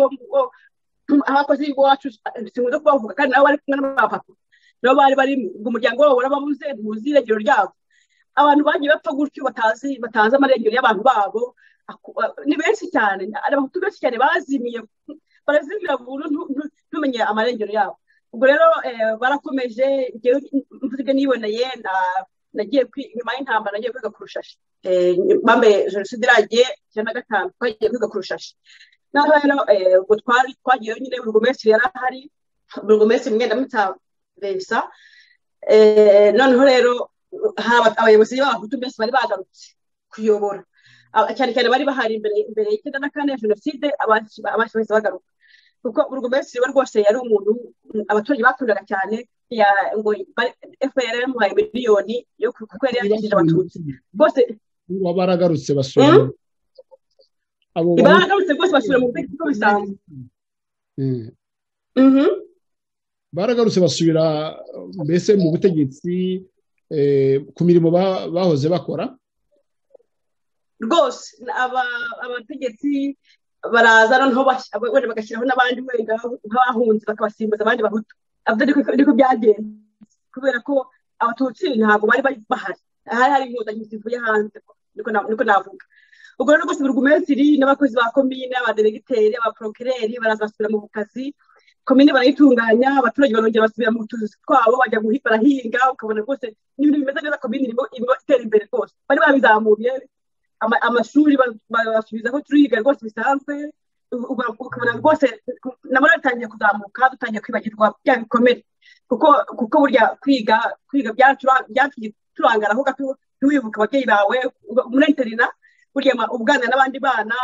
abakozi b'iwacu sinkunze kubavuga, kandi nabo bari kumwe n'abapapa, nabo bari barimo. Ubwo umuryango wabo warababuze, ntuzi irengero ryabo. Abantu bagiye bapfa gutyo batazi amarengero y'abantu babo, ni benshi cyane. Abahutu benshi cyane bazimiye, barazimira burundu, ntumenye amarengero yabo. Ubwo rero barakomeje. Mvuze ibyo niboneye, nagiye nyuma y'intambara, nagiye kwiga ku Rushashi. Bambaye jenoside iragiye 95, twagiye kwiga ku Rushashi. Naho rero ubwo twari twagiyeyo nyine, burugumesitiri yari ahari, burugumesitiri Mwenda Vincent. Noneho rero abayobozi b'Abahutu mbese bari bagarutse kuyobora, cyane cyane bari bahari imbere y'94 ya jenoside, abenshi bahise bagaruka, kuko burugumesitiri we rwose yari umuntu abaturage bakundaga cyane. Ngo FPR yamuhaye miliyoni yo kuko yari yakijije Abatutsi bose. Baragarutse basubira abo baragarutse rwose, basubira mu butegetsi bisanzwe. Baragarutse basubira mbese mu butegetsi, ku mirimo bahoze bakora. Rwose abategetsi baraza, noneho wenda bagashyiraho n'abandi, wenda nk'abahunze bakabasimbuza abandi Bahutu. Niko byagenze, kubera ko Abatutsi ntabwo bari bahari, hari inkotanyi zivuye hanze, niko navuga. Ubwo rero rwose burugumesitiri n'abakozi ba komine, abaderegiteri, abaprokireri baraza basubira mu kazi, komine barayitunganya, abaturage barongera basubira mu tuzu twabo, bajya barahinga, ukabona rwose n'ibintu bimeze neza, komine irimo itera imbere rwose, bari babizamuye, amashuri babasubizaho turiga rwose bisanzwe, ukabona rwose nabo batangiye kuzamuka, dutangiye kwibagirwa bya bikomere, kuko burya kwiga byatumye turangaraho gato, ntiwibuke ababyeyi bawe muri interina, burya ubwana n'abandi bana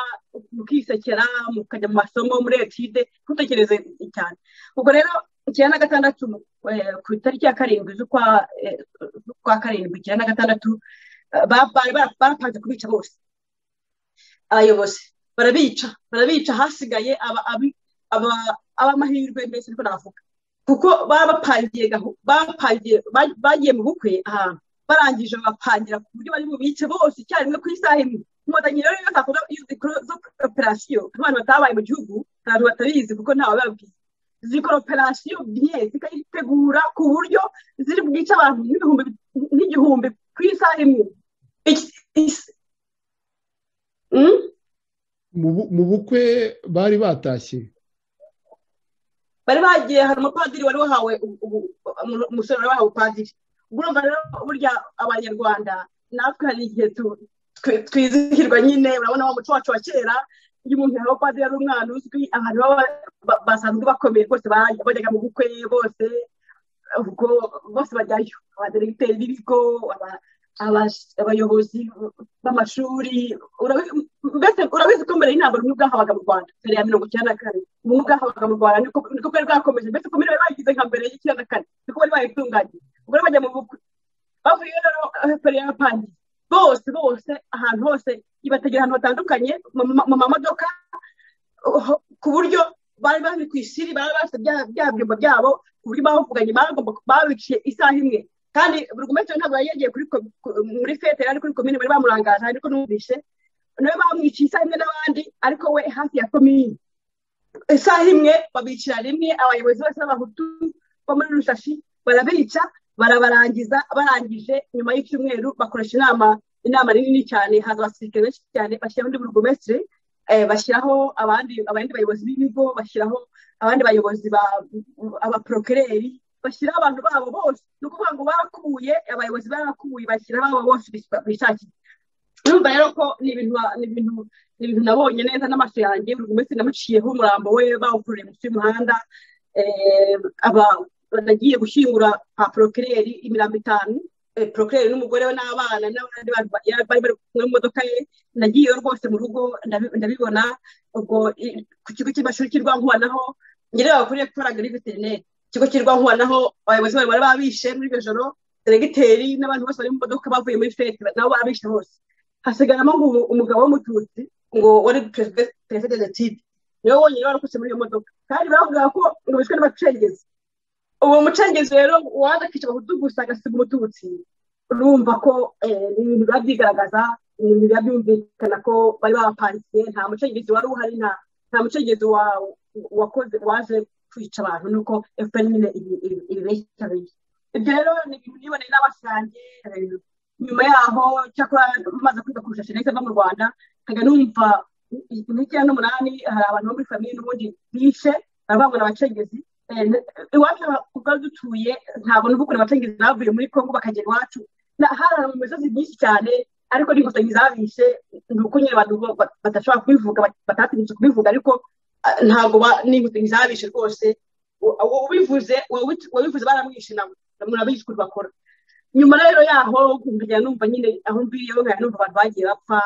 mukisekera, mukajya mu masomo muri etide, ntutekereze cyane. Ubwo rero 96 ku itariki ya 7 z'ukwa 7 96 bari barapanze kubica bose, abayobozi barabica, hasigaye abamahirwe mbese niko navuga, kuko babapangiye bagiye mu bukwe ahantu, barangije bapangira ku buryo bari bubice bose icyarimwe ku isaha imwe. Inkotanyi rero iyo zakora zo operasiyo, abantu batabaye mu gihugu, abantu batabizi kuko ntawe bababwiye, zikora operasiyo bien, zikayitegura ku buryo ziri bwice abantu nk'igihumbi ku isaha imwe. Mu bukwe bari batashye, bari bagiye, hari umupadiri wari wahawe, umusore wari wahawe upadiri. Urumva rero burya Abanyarwanda natwe hari igihe twizihirwa nyine, urabona wa muco wacu wa kera, iyo umuntu yahawe padiri ari umwana uzwi, abantu basanzwe bakomeye rwose bajyaga mu bukwe bose, ubwo bose bajyayo, abaderegiteri b'ibigo, abayobozi b'amashuri, mbese urabizi ko mbere y'intambara ubumwe bwahabaga mu Rwanda, mbere ya 94 ubumwe bwahabaga mu Rwanda, niko bwari bwakomeje, mbese komine bari bagize nka mbere y'94, niko bari bayitunganyije. Ubwo rero bajya mu bukwe, bavuye rero FPR yapangiye bose ahantu hose, ibategera ahantu hatandukanye mu mamodoka, ku buryo bari bari ku ishuri, bari bafite bya byumba byabo, ku buryo bavuganye, babiciye isaha imwe. Kandi burugumesitiri ntabwo yari yagiye muri fete, yari kuri komine, bari bamurangaje, ariko numvise nawe bamwiciye isaha imwe n'abandi, ariko we hafi ya komine isaha imwe babicira rimwe, abayobozi bose b'Abahutu bo muri Rushashi barabica, barabarangiza. Barangije nyuma y'icyumweru bakoresha inama nini cyane, haza abasirikare benshi cyane, bashyiraho undi burugumesitiri, bashyiraho abandi bayobozi b'ibigo, bashyiraho abandi bayobozi abaprokireri, bashyiraho abantu babo bose, ni ukuvuga ngo barakuye abayobozi, barakuye bashyiraho abo bose bishakiye. Urumva rero ko ni ibintu nabonye neza n'amaso yanjye. Burugumesitiri namuciyeho umurambo we bawukururiye munsi y'umuhanda, nagiye gushyingura kwa prokireri imirambo 5, prokireri n'umugore we n'abana n'abandi bantu bari bari kumwe mu modoka ye, nagiyeyo rwose mu rugo ndabibona. Ubwo ku kigo cy'amashuri cy'i Rwankuba naho ngerera bakuriye gukora muri veterineri, ikigo cy'i Rwankuba naho abayobozi bari babishe muri iryo joro, deregiteri n'abantu bose bari mu modoka bavuye muri fete nabo barabishe bose, hasigaramo ngo umugabo w'umututsi ngo wari préfet de l'étude niwe wonyine warokotse muri iyo modoka, kandi bavuga ko ngo bishwe n'abacengezi. Uwo mucengezi rero waza akica Abahutu gusa agasiga umututsi, urumva ko ibintu biba byigaragaza, ibintu biba byumvikana ko bari babapangiye, nta mucengezi wari uhari, nta mucengezi wakoze waje kwica abantu, nuko FPR nyine ibibeshya benshi. Ibyo rero ni ibintu niboneye n'abasange. Nyuma yaho cyakora maze kwiga kurusha nahise mva mu Rwanda, nkajya numva muri 98 hari abantu bo muri famiye n'ubundi bishe, baravuga ngo ni abacengezi. Iwacu ubwo dutuye ntabwo numva ukuntu abacengezi bavuye muri Kongo bakagera iwacu, hari mu misozi myinshi cyane, ariko n'inkotanyi zabishe, ni uko nyine abantu badashobora kubivuga, batatinyutse kubivuga, ariko ntabwo n'inkotanyi zabishe rwose, uwabivuze baramwishe, nabo murabizi ukuntu bakora. Nyuma rero yaho nkajya numva nyine aho mviriyeho, nkajya numva abantu bagiye bapfa,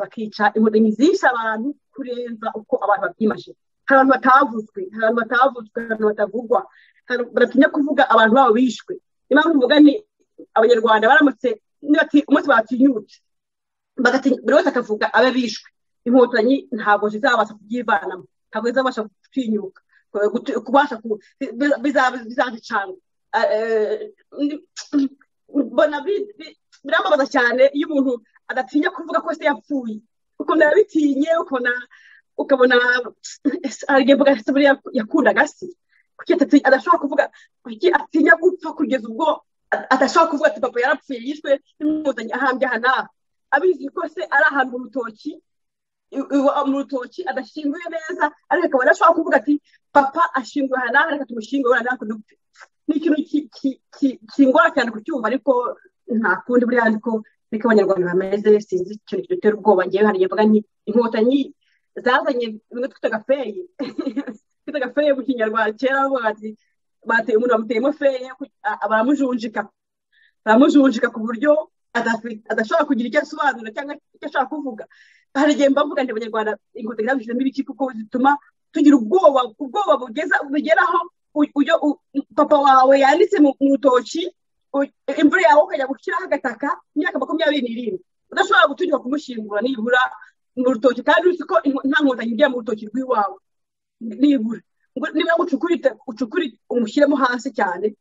bakica, inkotanyi zishe abantu kurenza uko abantu babyimaje. Hari abantu batavuzwe, hari abantu batavugwa, baratinya kuvuga abantu babo bishwe. Niyo mpamvu mvuga ni Abanyarwanda baramutse umunsi batinyutse, buri wese akavuga abe bishwe, inkotanyi ntabwo zizabasha kubyivanamo, ntabwo zizabasha gutinyuka, kubasha bizazicanga. Mbona birambabaza cyane iyo umuntu adatinya kuvuga ko se yapfuye, ukuntu yabitinye, ukabona mvuga se buriya yakundaga se, Kuki adashobora kuvuga? Kuki atinya gupfa kugeza ubwo adashobora kuvuga ati papa yarapfuye yishwe n'inkotanyi ahambye aha n'aha, abizi ko se ari ahantu mu rutoki adashyinguye neza, ariko akaba adashobora kuvuga ati papa ashyinguye aha n'aha, reka tumushyingure wenda natwe dupfe. Ni ikintu kingora cyane kucyumva, ariko nta kundi, buriya ariko niko Abanyarwanda bameze. Sinzi ikintu kidutera ubwoba. Ngewe hari igihe mvuga nti Inkotanyi zazanye bimwe twitaga feye, twitaga feye mu Kinyarwanda kera, bavuga bati bateye umuntu, bamuteyemo feye, baramujunjika ku buryo adashobora kugira icyo asobanura cyangwa icyo ashaka kuvuga. Hari igihe mba mvuga nti Abanyarwanda Inkotanyi zadushyizemo ibiki, kuko zituma tugira ubwoba, ubwoba bugeza bugeraho papa wawe yanditse mu rutoki, imvura yawe ukajya gushyiraho agataka imyaka 27 udashobora gutinyuka kumushyingura nibura mu rutoki, kandi uzi ko nta nkotanyi ijya mu rutoki rw'iwawe. Nibura niba ucukure umushyiremo hasi cyane,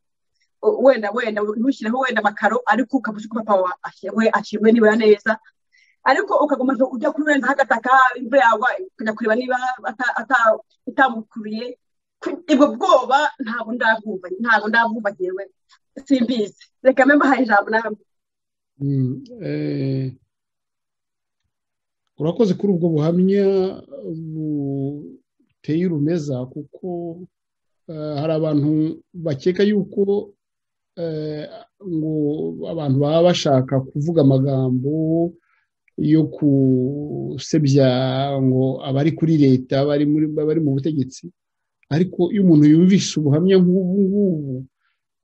wenda ntushyireho wenda amakaro, ariko ukaba uzi ko papa wawe ashyinguwe nibura neza, ariko ukaguma ujya kurenzaho agataka, imvura yawe ukajya kureba niba itamukuriye. Ubwo bwoba ntabwo ndabwumva ngewe, simbizi. Reka mbe mbahaye ijambo namwe. Urakoze kuri ubwo buhamya buteye urumeza, kuko hari abantu bakeka yuko ngo abantu baba bashaka kuvuga amagambo yo gusebya ngo abari kuri leta, bari mu butegetsi, ariko iyo umuntu yumvise ubuhamya nk'ubu ngubu,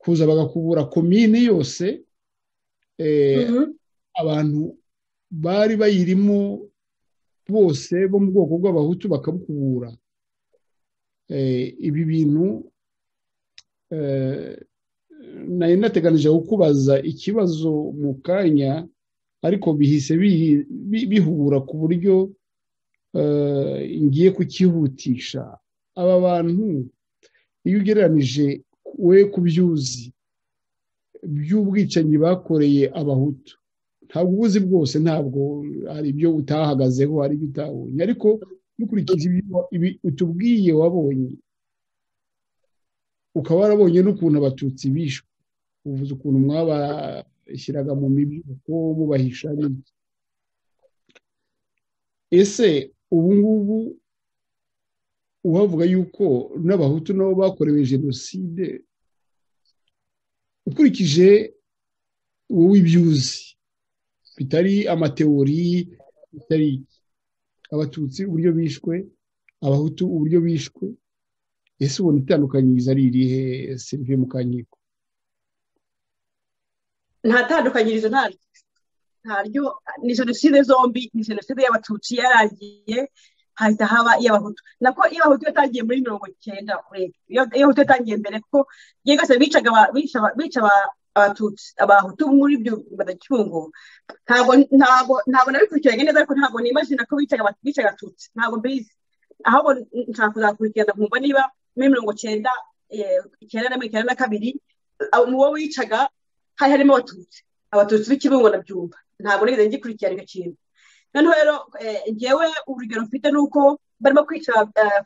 kuza bagakubura komine yose, abantu bari bayirimo bose bo mu bwoko bw'Abahutu bakabukubura, ibi bintu nari nateganije kukubaza ikibazo mu kanya, ariko bihise bihura ku buryo ngiye kukihutisha. Aba bantu iyo ugereranije we kubyuzi by'ubwicanyi bakoreye Abahutu, ntabwo ubuzi bwose, ntabwo hari ibyo utahagazeho, hari ibyo utabonye, ariko dukurikije ibi utubwiye wabonye, ukaba warabonye n'ukuntu Abatutsi bishwe, uvuze ukuntu mwabashyiraga mu mibyuko mubahisha n'iki. Ese ubu ngubu uhavuga yuko n'Abahutu nabo bakorewe jenoside, ukurikije wowe ibyuzi bitari amateori, bitari Abatutsi uburyo bishwe, Abahutu uburyo bishwe, ese ubona itandukanyirizo ari irihe, Sylvie Mukankiko? Nta tandukanyirizo ntaryo. Ni jenoside zombi, ni jenoside y'Abatutsi yarangiye hahita haba iy'Abahutu. Nako iy'Abahutu yatangiye muri 90, iy'Abahutu yatangiye mbere, kuko yegase bicaga bica Abatutsi, Abahutu muri ibyo badacyungo. Ntabwo nabikurikiranye neza, ariko ntabwo nimagina ko bicaga Abatutsi, ntabwo mbizi. Ahubwo nshaka kuzakurikirana nkumva niba muri 91, 92 mu bo wicaga hari harimo Abatutsi b'Ikibungo na Byumba. Ntabwo nigeze ngikurikirana icyo kintu. Noneho rero ngewe urugero mfite ni uko barimo kwica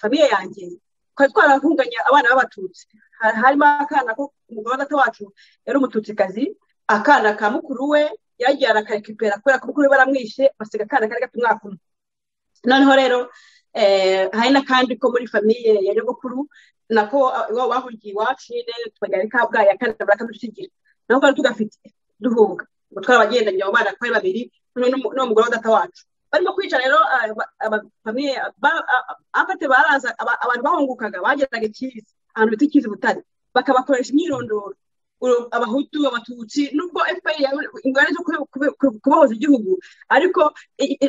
famiye yanjye, twari twarahunganye abana b'Abatutsi, harimo akana ko umugabo wa data wacu yari Umututsikazi, akana ka mukuru we yagiye arakarekipera kubera ko mukuru we baramwishe, basiga akana kari gafite umwaka umwe. Noneho rero hari n'akandi ko muri famiye ya nyogokuru, nako iwabo bahungiye iwacu nyine, tubajyana i Kabgayi, akana barakadusigira, nako kari tugafite duhunga, ngo twarabagendanye abo bana twari babiri n'uwo mugore wa data wacu. Barimo kwica rero famiye afate, baraza abantu bahungukaga bageraga Ikizi, ahantu bita Ikizi Butare, bakabakoresha imyirondoro, Abahutu, Abatutsi, nubwo FPR ingorane zo kubohoza igihugu, ariko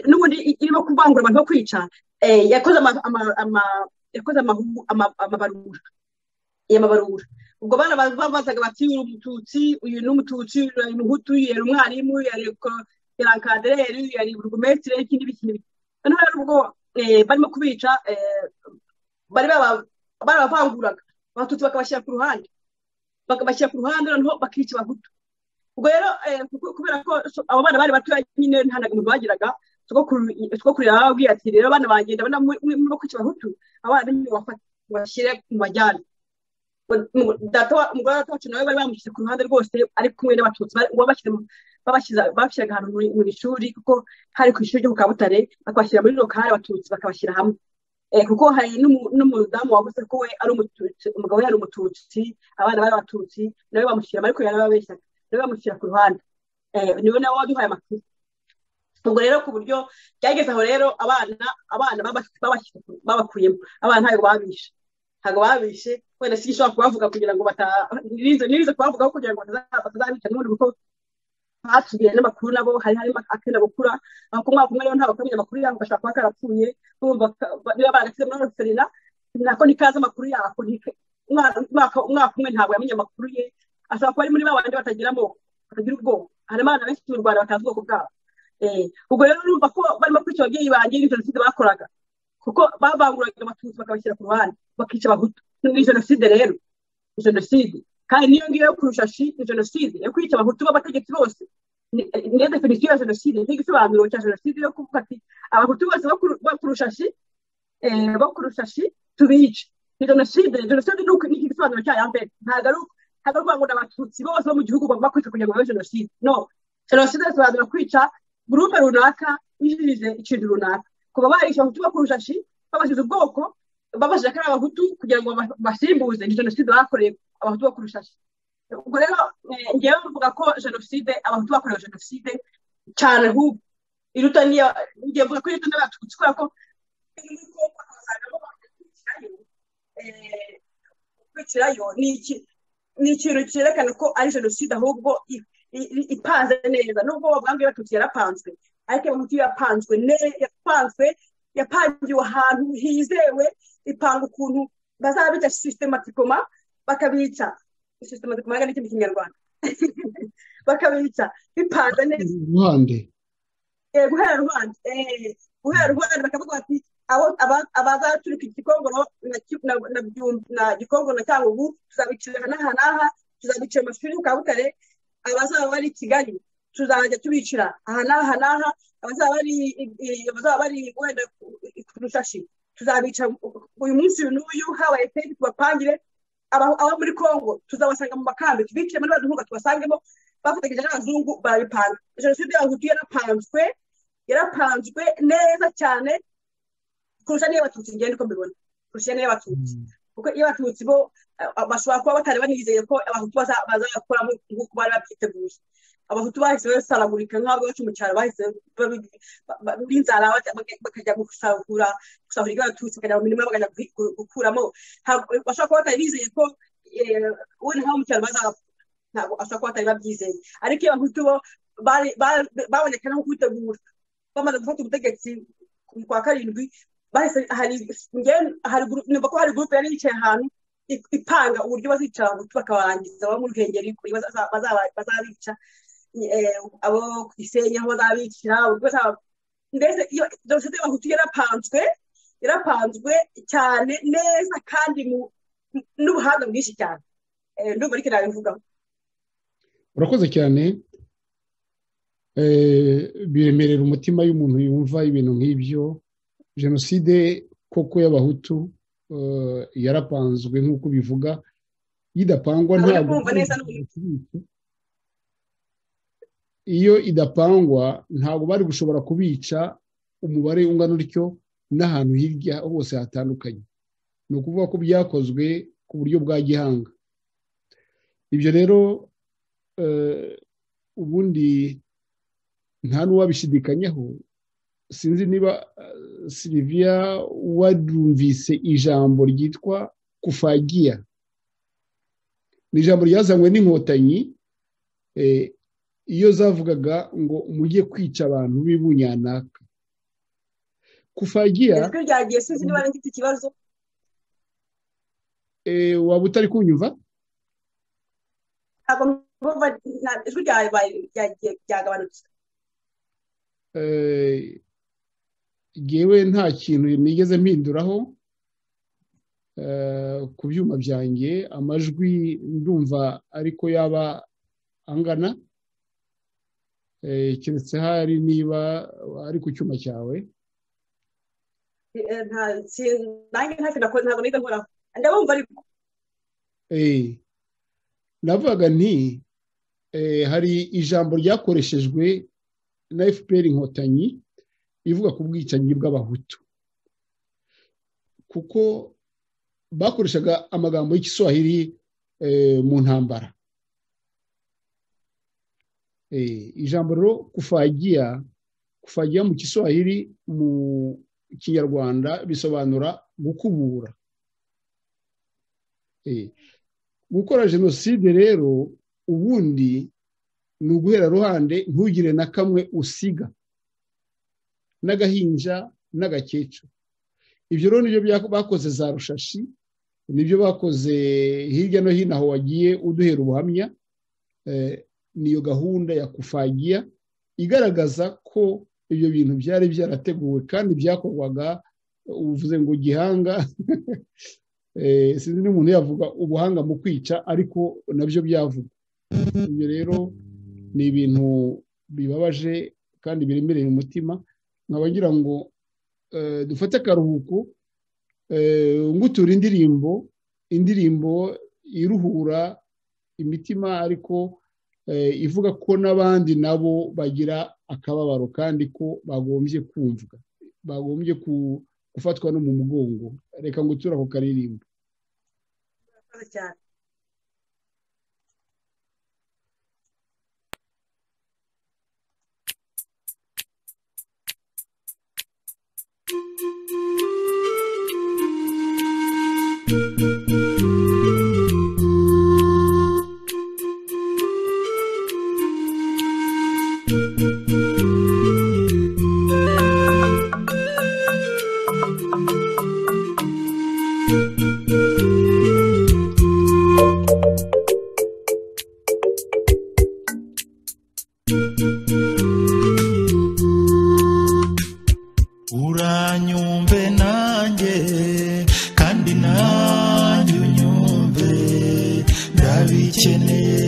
n'ubundi irimo kuvangura abantu bo kwica, yakoze amabarura y'amabarura. Ubwo bana babazaga bati uyu Umututsi, uyu ni Umututsi, uyu ni Umuhutu, yari umwarimu, yari encadreur, yari burugumestre, ikindi biki n'ibiki. Noneho rero ubwo barimo kubica, bari barabavanguraga, Abatutsi bakabashyira ku ruhande, noneho bakica Abahutu. Ubwo rero kubera ko abo bana bari batoya nyine nta muntu bagiraga, sogokuru yarababwiye ati rero bana banjye ndabona murimo kwica Abahutu, abana nimubafate mubashyire mu bajyane. Umugore wa data wacu nawe bari bamushyize ku ruhande rwose, ari kumwe n'abatutsi babashyiraga ahantu mu ishuri, kuko hari ku ishuri ryo ku Kabutare, bakabashyira muri lokale, abatutsi bakabashyira hamwe. Kuko hari n'umudamu wavuze ko we ari umututsi, umugabo we yari umututsi, abana bari abatutsi, nawe bamushyira, ariko yarababeshyaga, nawe bamushyira ku ruhande. Niwe nawe waduhaye amakuru. Ubwo rero ku buryo byageze aho rero abana babakuyemo, abana ntabwo babishe, wenda sinshobora kubavuga kugira ngo nirize kubavugaho kugira ngo batazabica n'ubundi, kuko batubwiye n'amakuru nabo hari harimo akenda gukura. Ku mwaka umwe rero ntabwo kamenya amakuru yako, gashobora kuba karapfuye, niba baragashyize muri orphelinat nako ntikazi amakuru yako. Umwaka umwe ntabwo yamenye amakuru ye, ashobora kuba ari muri ba bandi batagira amoko, batagira ubwoko. Hari abana benshi mu Rwanda batazi ubwoko bwabo. Ubwo rero urumva ko barimo kwica ababyeyi banjye ni jenoside bakoraga, kuko babanguraga abatutsi bakabashyira ku ruhande, bakica abahutu. Ni jenoside rero, ni jenoside. Kandi niyo ngiyo yo kurushashi ni jenoside yo kwica abahutu b'abategetsi bose. Niyo definisiyo ya jenoside, niyo gisobanuro cya jenoside yo kuvuga ati abahutu bose bo kurushashi tubice. Ni jenoside. Jenoside ni igisobanuro cyayo mbere. Ntabwo ari ukuvuga ngo abatutsi bose bo mu gihugu bagomba kwica kugira ngo babe jenoside. No, jenoside bisobanura kwica gurupe runaka yijije ikintu runaka. Kuba barisha abahutu bo kurushashi, babashize ubwoko, babashije ko ari abahutu kugira ngo basimbuze, ni jenoside bakoreye abahutu bo kurushashi. Ubwo rero ngewe mvuga ko jenoside abahutu bakorewe jenoside cyane, ahubwo iruta niyo ngiye mvuga ko iruta n'abatutsi, kubera ko kwicirayo ni ikintu cyerekana ko ari jenoside, ahubwo ipanze neza. Nubwo bavuga ngo abatutsi yarapanzwe, ariko abahutu yapanzwe yapangiwe ahantu hizewe, ipanga ukuntu bazabica systematikoma, bakabica systematikoma ni ikindi kinyarwanda bakabica bipanze neza. Guhera ruhande, bakavuga bati abazaturuka Gikongoro na Gikongoro na Cyangugu tuzabicira n'aha n'aha, tuzabicira amashuri ku Kabutare, abazaba bari i Kigali tuzajya tubicira aha n'aha n'aha, abazaba bari wenda ku Rushashi tuzabica uyu munsi n'uyu, habaye tenti tubapangire. Abo muri Kongo tuzabasanga mu makambi, tubicire muri bazungu tubasangemo, bafatanyije n'abazungu barabipanga. Jenoside y'abahutu yarapanzwe neza cyane kurusha niyo abatutsi, ngende uko mbibona, kurusha niyo abatutsi, kuko iyo abatutsi bo bashobora kuba batari banizeye ko abahutu bazakora nk'uko bari babyiteguye. Abahutu bahise basaragurika nk'abo bacu mu cyaro, bahise n'inzara bakajya gusahura ibyo abatutsi, bakajya mu mirima bakajya gukuramo. Bashobora kuba batari bizeye ko wenda nk'abo mu cyaro bazapfa, ntabwo ashobora kuba batari babyizeye. Ariko iyo abahutu bo baboneka no kwitegura, bamaze gufata ubutegetsi kwa karindwi, bahise hari ko hari groupe yari yicaye ahantu ipanga uburyo bazicara abahutu bakabarangiza, abo mu Ruhengeri bazabica, abo ku Gisenyi aho bazabicira, mbese iyo jenoside y'abahutu yarapanzwe cyane neza kandi n'ubuhanga bwinshi cyane. Ndumva ariko nabivugaho. Urakoze cyane. Biremerera umutima y'umuntu yumva ibintu nk'ibyo. Jenoside koko y'abahutu yarapanzwe nk'uko bivuga, idapangwa ntabwo iyo idapangwa ntabwo bari gushobora kubica umubare ungana utyo n'ahantu hirya hose hatandukanye. Ni ukuvuga ko byakozwe ku buryo bwa gihanga. Ibyo rero ubundi nta n'uwabishidikanyaho. Sinzi niba Sylvia warumvise ijambo ryitwa kufagia. Ni ijambo ryazanywe n'inkotanyi iyo zavugaga ngo mujye kwica abantu b'ibunyanaka. Kufagia ryagiye, sinzi niba ngifite ikibazo. Waba utari kunyumva? Ntabwo mbumva, ijwi ryawe ryagabanutse. Ngewe nta kintu nigeze mpinduraho ku byuma byanjye, amajwi ndumva ariko yaba angana, keretse hari niba ari ku cyuma cyawe. Nanjye ntabwo nigeze nkoraho, ndabumva ariko. Navugaga nti hari ijambo ryakoreshejwe na FPR Inkotanyi ivuga ku bwicanyi bw'abahutu, kuko bakoreshaga amagambo y'Igiswahili mu ntambara. Ijambo rero kufagia, kufagia mu Kiswahili, mu Kinyarwanda bisobanura gukubura. Gukora jenoside rero ubundi ni uguhera ruhande, ntugire na kamwe usiga, n'agahinja n'agakecuru. Ibyo rero nibyo bakoze za Rushashi, nibyo bakoze hirya no hino aho wagiye uduhera ubuhamya. Niyo gahunda ya kufagia igaragaza ko ibyo bintu byari byarateguwe kandi byakorwaga. Uvuze ngo gihanga sinzi n'umuntu yavuga ubuhanga mu kwica, ariko nabyo byavuga. Ibyo rero ni ibintu bibabaje kandi biremereye umutima. Nkaba ngira ngo dufate akaruhuko, ngutura indirimbo iruhura imitima, ariko ivuga ko n'abandi nabo bagira akababaro kandi ko bagombye kumvwa, bagombye gufatwa no mu mugongo. Reka ngutura ako karirimbo. Uranyumve nanjye kandi nanjye unyumve, ndabikeneye.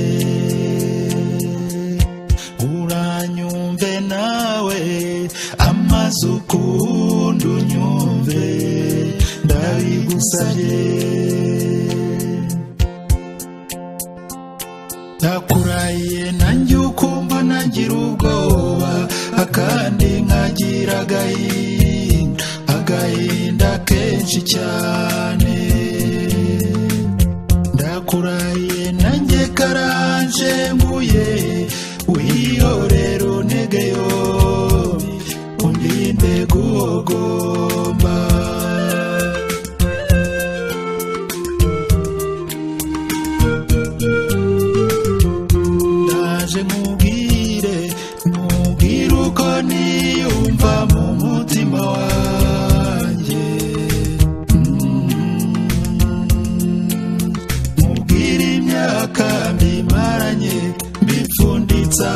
Uranyumve nawe amaze ukunda unyumve, ndabigusabye. Ndakurahiye nanjye ukumva nagira ubwoba, akandi nkagira agahinda, agahinda kenshi cyane. Ndakurahiye nanjye karanje nguye, wihorere untege yombi, undinde guhogomba. Ndaje nkubwire, nkubwire uko niyumva mu mutima wanjye. Nkubwire imyaka mbimaranye mbipfunditse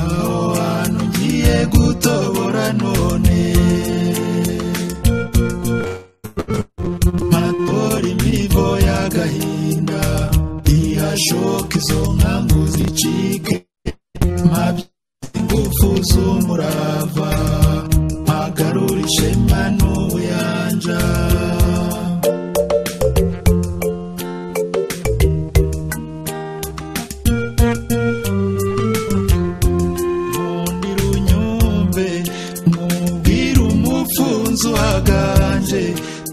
aho hantu ngiye gutobora none. Matora imivo y'agahinda, ihashoka izo nkangu zicike, mpabye ingufu z'umurava, mpagarura ishema n'ubuyanja. Nkundira unyumve, nkubwire umufunzo uhaganje,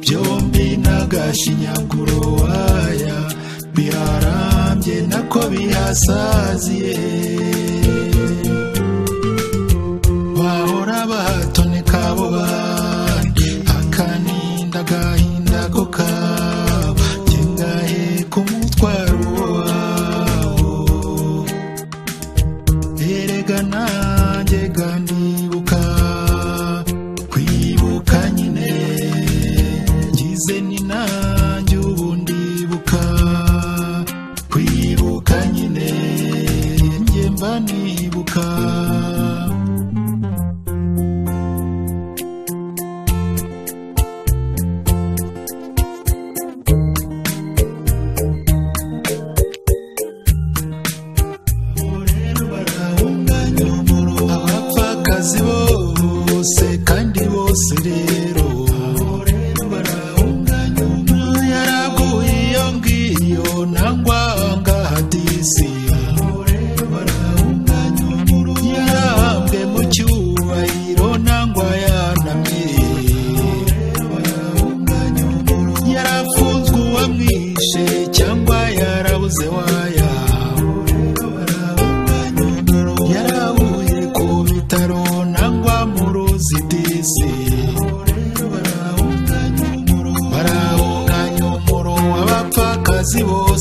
byombi n'agashinyaguro waya, biharambye nako bihasaziye. Bahora batoneka abo bandi, akaninda agahinda ko kabo, njye ngaheka umutwaro wabo. Erega nanjye ga ndibuka, kwibuka nyine, ngize ni nanjye ubu ndibuka, kwibuka nyine, njye mba ni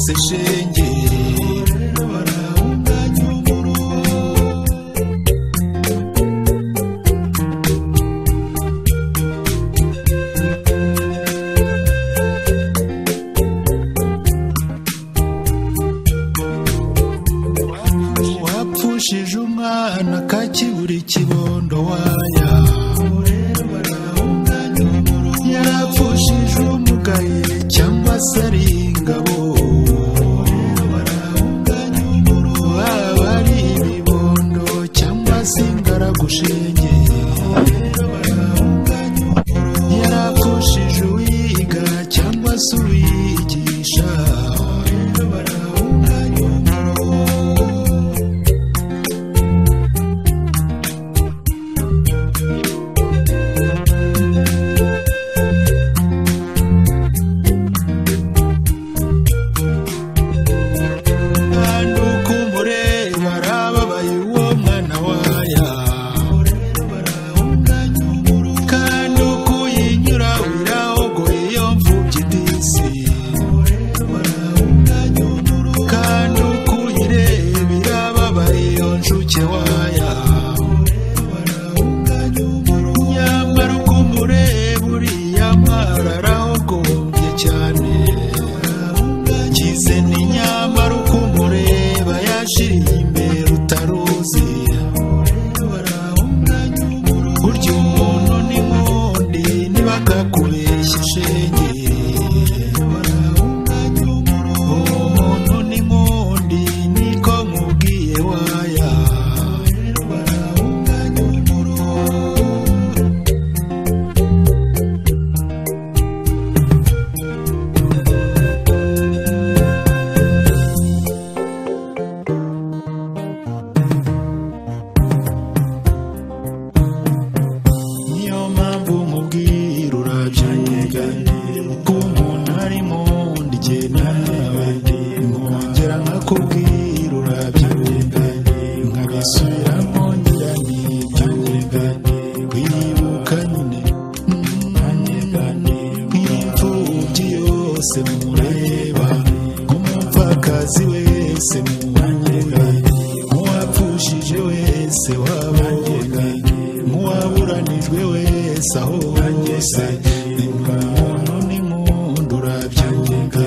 hose shenge barahunganya umuruho. Wapfushije umwana kakibura ikibondo waya yarapfushije umugaye cyangwa se ari ingabo baba ari ibibondo cyangwa se ingaragushenge yarapfushije uwiga cyangwa se uwigisha. Kandi uko umureba arababaye uwo mwana waya kandi uko uyinyura wirahogoye iyo mfubyi disi kandi uko uyireba irababaye iyo nshuke waya nyamara uko umureba uriya mwara arahogombye cyane kize ni nyamara uko umureba yashiriye imbere utaruzi burya umuntu ni nkundi niba akakubeshya shenge umuntu ni nkundi niko nkubwiye waya. Niyo mpamvu nkubwira urabyumva ko umuntu ari mundi jye nawe nkongera nkakubwira urabyumva nkabisubiramo ngira ntibyumva kwibuka nyine nk'imfubyi yose mureba nk'umupfakazi wese muhuye nk'uwapfushije wese wabonye nk'uwaburanijwe wese aho hose umuntu ni nkundi urabyumva.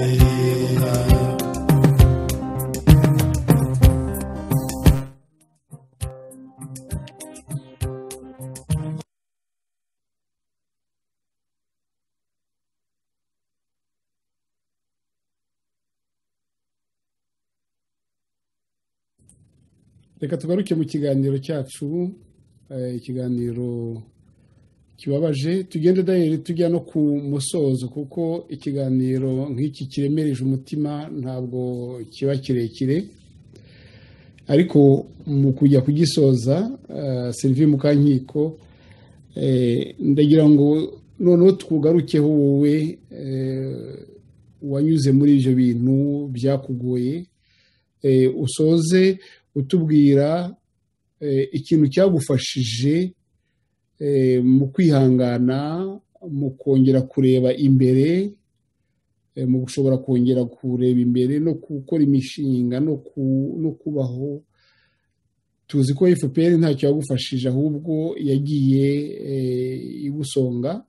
Reka tugaruke mu kiganiro cyacu, ikiganiro kibabaje tugende dayeri tujya no ku musozo kuko ikiganiro nk'iki kiremereje umutima ntabwo kiba kirekire ariko mu kujya kugisoza Sylvie Mukankiko ndagira ngo noneho twugarukeho wowe wanyuze muri ibyo bintu byakugoye usoze utubwira ikintu cyagufashije mu kwihangana mu kongera kureba imbere mu gushobora kongera kureba imbere no gukora imishinga no kubaho. Tuzi ko FPR ntacyo yagufashije ahubwo yagiye igusonga.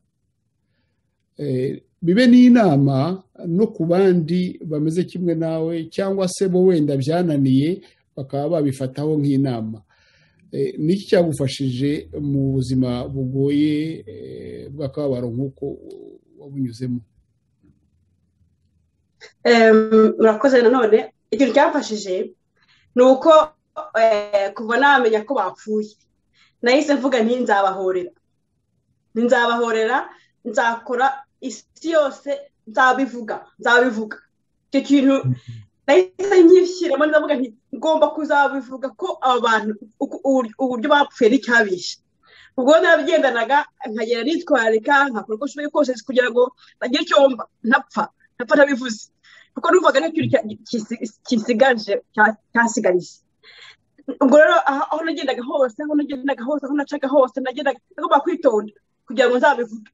Bibe n'inama no ku bandi bameze kimwe nawe cyangwa se bo wenda byananiye bakaba babifataho nk'inama. Niki cyagufashije mu buzima bugoye bw'akababaro nk'uko wabunyuzemo? Murakoze. Nanone ikintu cyamfashije ni uko kuva namenya ko bapfuye nahise mvuga nti nzabahorera, nzabahorera, nzakora isi yose, nzabivuga, nzabivuga. Icyo kintu nahise nkishyiramo ndavuga nti ngomba kuzabivuga ko aba bantu uburyo bapfuye n'icyabishe. Ubwo narabigendanaga nkagenda nitwararika nkakora uko nshoboye kose kugira ngo ntagire icyo mba ntapfa ntabivuze, kuko numvaga n'ikintu kisigaje cyasigaye. Ubwo rero aho nagendaga hose, aho nagendaga hose, aho nacaga hose, nagendaga nagomba kwitonda kugira ngo nzabivuge.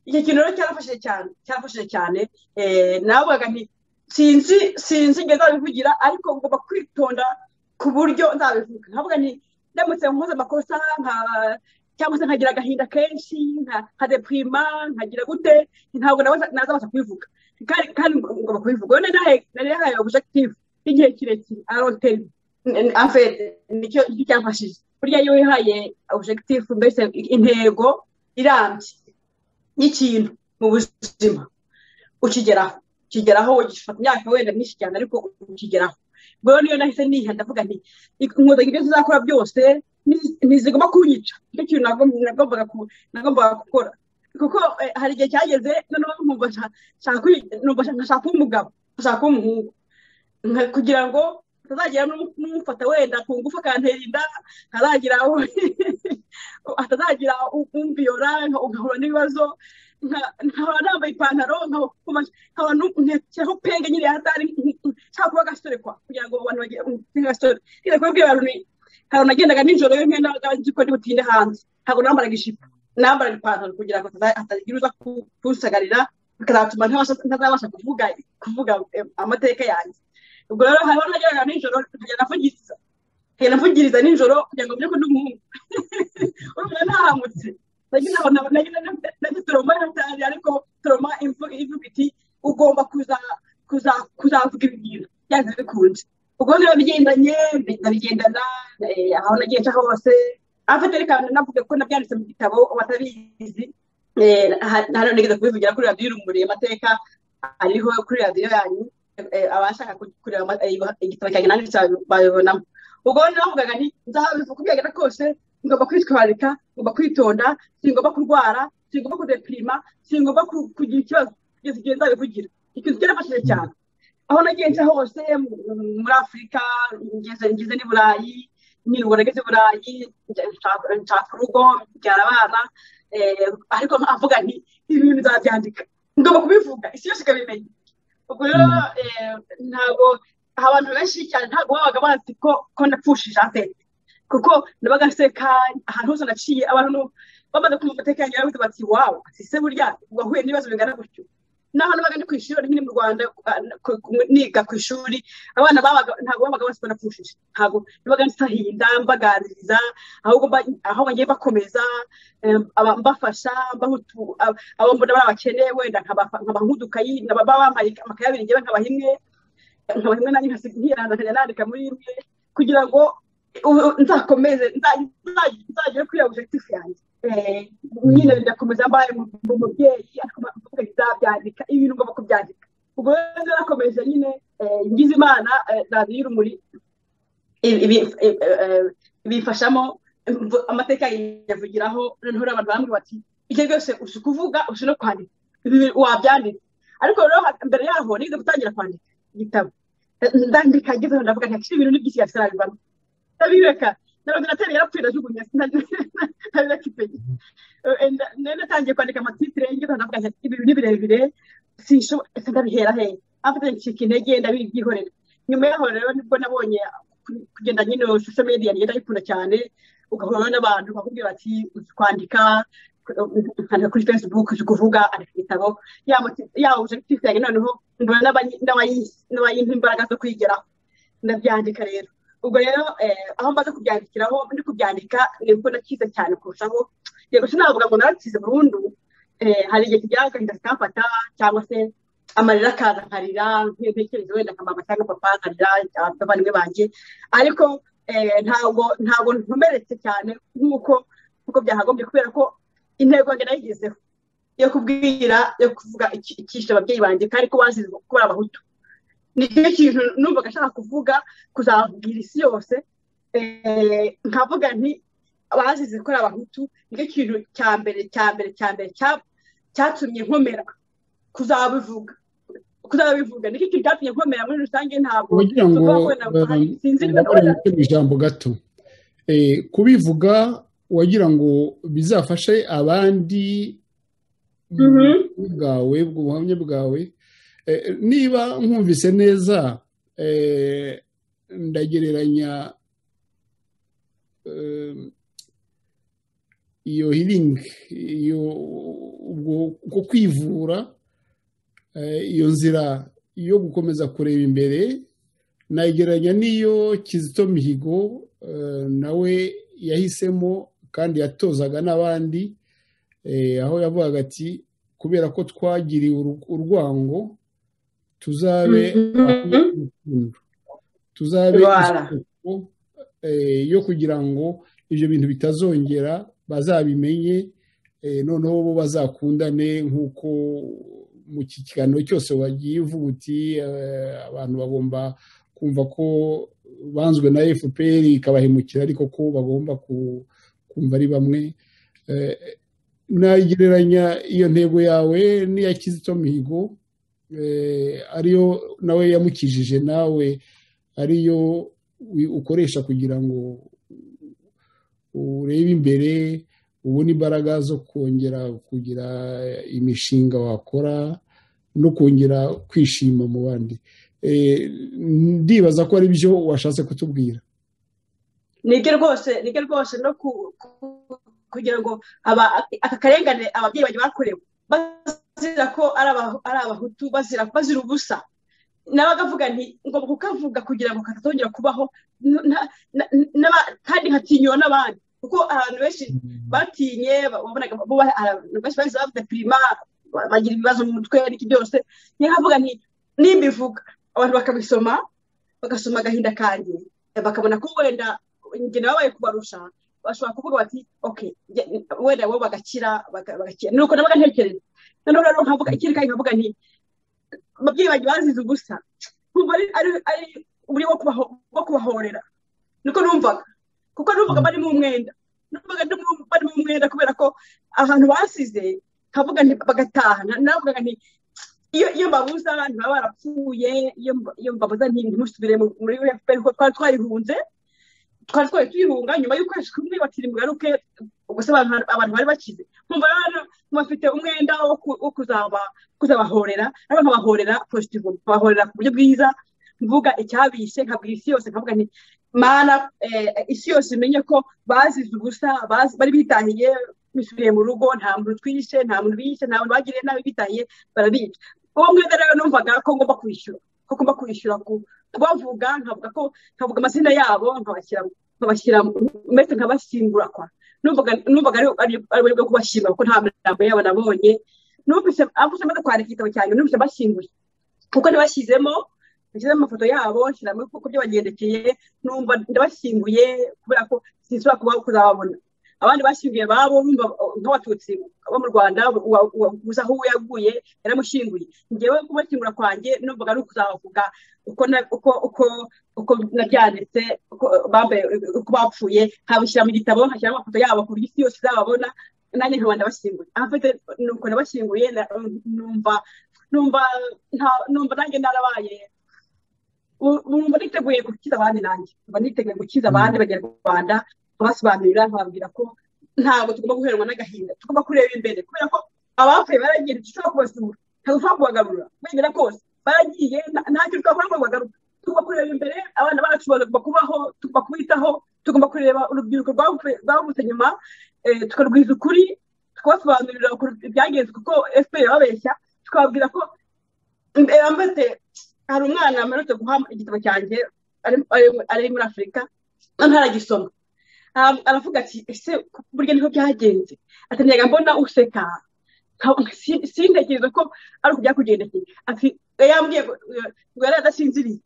Icyo kintu rero cyarafashije cyane, cyarafashije cyane. Navugaga nti Sinzi igihe nzabivugira, ariko ngomba kwitonda ku buryo nzabivuga. Nkavuga nti ndamutse nkoze amakosa cyangwa se nkagira agahinda kenshi, nka deprima, nkagira gute, ntabwo nazabasha kubivuga, kandi ngomba kubivuga. Nari nahaye objective y'igihe kirekire, à long terme. En fait, nicyo cyamfashije. Burya iyo wihaye objective, mbese intego irambye y'ikintu mu buzima, ukigeraho, ugifata imyaka wenda myinshi cyane, ariko ukigeraho. Ubwo niyo nahise niha, ndavuga nti inkotanyi ibyo tuzakora byose ntizigomba kunyica. Nicyo kintu nagombaga gukora, kuko hari igihe cyageze noneho nkumva nshaka kuba umugabo, nshaka kuba umuhungu, kugira ngo hatazagira n'umufata wenda ku ngufu akantera inda, hatazagira umbiyora, nkahura n'ibibazo, nkaba nambaye ipantaro, nkaba ntekeraho penge nyine hatari, nshaka kuba agasore kwa, kugira ngo abantu bagire agasore. Ngiye kubabwira abantu ni ntabwo nagendaga nijoro, iyo ngenda nzi ko ndi butinde hanze, ntabwo nambaraga ijipo, nambaraga ipantaro, kugira ngo hatagira uza kunsagarira, bikazatuma ntazabasha kuvuga amateka yanjye. Ubwo rero hariho nageraga nijoro nkagenda mvugiriza nijoro kugira ngo mbone ko ndi umuhungu. Urumva nahamutse, nagize trauma hatari, ariko trauma ivuga iti ugomba kuzavuga ibintu byanze bikunze. Ubwo niba bigendanye ndabigendana aho nagiye nca hose. Afite reka navuga ko nabyanditse mu gitabo, batabizi hano nigeze kubivugira kuri Radiyo Urumuri, amateka ariho kuri radiyo yanyu, abashaka kureba igitabo cyanjye nanditse babibonamo. Ubwo navugaga nti nzabivuga uko byagenda kose, ngomba kwitwararika, ngomba kwitonda, singomba kurwara, singomba kudeprima, singomba kugira ikibazo kugeza igihe nzabivugira. Ikintu cyarafashije cyane aho nagiye nca hose muri Afurika, ngeze n'i Burayi nyine. Ubwo nageze i Burayi, nshaka urugo, mbyara abana, ariko avuga nti ibi bintu nzabyandika, ngomba kubivuga isi yose ikabimenya. Ubwo rero ntabwo abantu benshi cyane ntabwo babaga bazi ko napfushije afete, kuko nabaga nseka ahantu hose naciye. Abantu bamaze kumva amateka yanjye baravuze bati: "Wow, ati se burya wahuye n'ibibazo bingana gutyo?" Naho nabaga ndi ku ishuri nyine mu Rwanda, niga ku ishuri, abana babaga ntabwo babaga bazi ko napfushije. Ntabwo nabaga nsahinda mbaganiriza, ahubwo aho bagiye bakomeza mbafasha, abo mbona bari abakene wenda nkabaha nk'udukayi, baba bampaye amakayi abiri, njyewe nkabaha imwe, nanjye nkiranda nkajya nandika muri imwe, kugira ngo nzakomeze nzagere kuri objectif yanjye. Nyine ndakomeza mbaye umubyeyi, ariko mvuga nzabyandika, ibintu ngomba kubyandika. Ubwo rero narakomeje nyine, ngize Imana Radiyo y'Urumuri ibifashamo, amateka yavugiraho. Noneho abantu bambwira bati: "Ibyo byose uzi kuvuga, uzi no kwandika, ibi wabyanditse?" Ariko rero mbere yaho nize gutangira kwandika igitabo, ndandika, ngezeho ndavuga nti ibintu ni byinshi, yabisarabivamo, ndabireka. Na ordinateur yarapfuye, ndajugunya, ntabirakipenye. Nari natangiye kwandika amatitire, ngezeho ndavuga nti ibintu ni birebire, sinshobora, ese ndabihera hehe? Afite ncika intege, ndabibyihorera. Nyuma yaho rero nibwo nabonye kugenda nyine social media ngenda ndayikunda cyane, ugahura n'abantu bakubwira bati: "Uzi kwandika?" Nkandika kuri Facebook: "Uzi kuvuga? Andika igitabo." Ya objectif yanjye noneho mbona n'abayimpa imbaraga zo kwigeraho, ndabyandika rero. Ubwo rero aho maze kubyandikiraho, ndi kubyandika, nibwo nakize cyane kurushaho. Yego, sinavuga ngo narakize burundu, hari igihe kigera agahinda kikamfata, cyangwa se amarira akaza nkarira, ntekereza wenda nka mama cyangwa papa, nkarira abavandimwe banjye, ariko ntabwo nkomeretse cyane nk'uko byakagombye, kubera ko intego yanjye nayigezeho yo kubwira, yo kuvuga icyishe ababyeyi banjye, kandi ko bazize ko bari Abahutu. Nicyo kintu numvaga nshaka kuvuga, kuzabwira isi yose, nkavuga nti bazize ko ari Abahutu. Nicyo kintu cya mbere cya mbere cya mbere cyatumye nkomera kuzabivuga. Nicyo kintu cyatumye nkomera muri rusange. Ntabwo kugira ngo tuvuga ko wenda sinzi niba mbabare mu ijambo gato. Kubivuga wagira ngo bizafashe abandi mu bwawe, bw'ubuhamya bwawe. Niba nkumvise neza, ndagereranya iyo healing, iyo ubwo uko kwivura, iyo nzira yo gukomeza kureba imbere nayigereranya n'iyo Kizito Mihigo nawe yahisemo kandi yatozaga n'abandi, aho yavugaga ati kubera ko twagiriwe urwango tuzabe urukundo, tuzabe isoko yo kugira ngo ibyo bintu bitazongera, bazabimenye, noneho bo bazakundane nk'uko mu kiganiro cyose wagiye uvuga uti abantu bagomba kumva ko banzwe na FPR ikabahemukira, ariko ko bagomba kumva ari bamwe. Nagereranya iyo ntego yawe n'iya Kizito Mihigo, ariyo nawe yamukijije, nawe ariyo ukoresha kugira ngo urebe imbere, ubone imbaraga zo kongera kugira imishinga wakora no kongera kwishima mu bandi. Ndibaza ko ari byo washatse kutubwira. Nibyo rwose, nibyo rwose, no kugira ngo aka karengane ababyeyi banjye bakorewe bazira ko ari abahutu, bazira ubusa, nabagavuga nti ngomba kukavuga kugira ngo katazongera kubaho, kandi nkatinyura n'abandi, kuko abantu benshi batinye, babonaga benshi bahise badeprima, bagira ibibazo mu mutwe n'iki byose. Nkavuga nti nimbivuga abantu bakabisoma, bagasoma agahinda kanjye, bakabona ko wenda njye nababaye kubarusha, bashobora kuvuga bati okay, wenda bo bagakira, bagakira. Nuko nabaga ntekereza. Noneho rero nkavuga ikindi kandi nkavuga nti ababyeyi banjye bazize ubusa, nkumva ari uburyo bwo kubahorera. Niko numvaga, kuko numvaga bari mu mwenda, numvaga bari mu mwenda kubera ko ahantu basize, nkavuga nti bagataha. Navugaga nti iyo mbabuza ntibaba barapfuye, iyo mbabuza ntimusubire muri FPR kuko twari twarihunze, twari tuyihunga nyuma y'ukwezi kumwe bati mugaruke, ubwo se abantu bari bakize. Nkumva rero bafite umwenda wo kuzabahorera, ariko nkabahorera positive, nkabahorera ku buryo bwiza, mvuga icyabishe, nkabwira isi yose, nkavuga nti mana, isi yose imenye ko bazize ubusa, bari bitahiye, bisubiye mu rugo, nta muntu twishe, nta muntu bishe, nta muntu bagiriye nabi, bitahiye barabica. Uwo mwenda rero numvaga ko ngomba kwishyura, ko ngomba kwishyura kubavuga, nkavuga ko nkavuga amazina yabo, nkabashyira mbese nkabashyingura kwa. Numvaga ari uburyo bwo kubashyingura, kuko nta mirambo yabo nabonye. Numvise amaze kwandika igitabo cyanjye, numvise mbashyinguye, kuko nabashyizemo, nashyizemo amafoto yabo, nshyiramo uko byabagendekeye, numva ndabashyinguye kubera ko sinshobora kuzababona. Abandi bashyinguye babo nk'abatutsi bo mu Rwanda, gusa aho yaguye yaramushyinguye. Njyewe kubashyingura kwanjye numvaga ari ukuzavuga uko nabyanditse, uko bapfuye, nkabishyira mu gitabo, nkashyiramo amafoto yabo ku buryo isi yose izababona, nanjye nkaba ndabashyinguye. Nuko nabashyinguye, numva nanjye narabaye, numva niteguye gukiza abandi, nanjye numva niteguye gukiza abandi banyarwanda, basobanurira, nkababwira ko ntabwo tugomba guheranwa n'agahinda, tugomba kureba imbere, kubera ko abapfuye baragiye, dushobora kubasura, ntabwo dushobora kubagarura, wenda kose baragiye, ntacyo twakora ngo bagaruke. Tugomba kureba imbere, abana bacu bagomba kubaho, tugomba kubitaho, tugomba kureba urubyiruko rwavutse nyuma, tukarwiza ukuri, tukabasobanurira ibyagenze, kuko FPR yababeshya, tukababwira ko hari umwana mperutse guha igitabo cyanjye ari muri Afurika, ntaragisoma, aravuga ati ese burya niho byagenze, ati nyaga mbona useka, sintekereza ko ari uko byakugendekeye. Ati yambwiye ngo yari adasinziriye,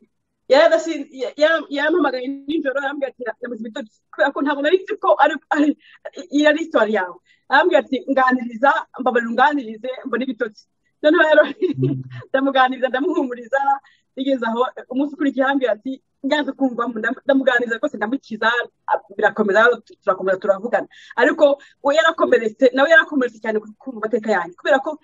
yampamagaye nijoro, arambwira ati nabuze ibitotsi kubera ko ntabwo nari nzi ko ari histoire yawe. Arambwira ati nganiriza, mbabarira unganirize mbone ibitotsi. Noneho rero ndamuganiriza, ndamuhumuriza, bigeze aho umunsi ukurikiye arambwira ati nyanze kumvamo, ndamuganiriza rwose, ndamukiza, birakomeza, turakomeza turavugana. Ariko we yarakomeretse, nawe yarakomeretse cyane ku mateka yanjye, kubera ko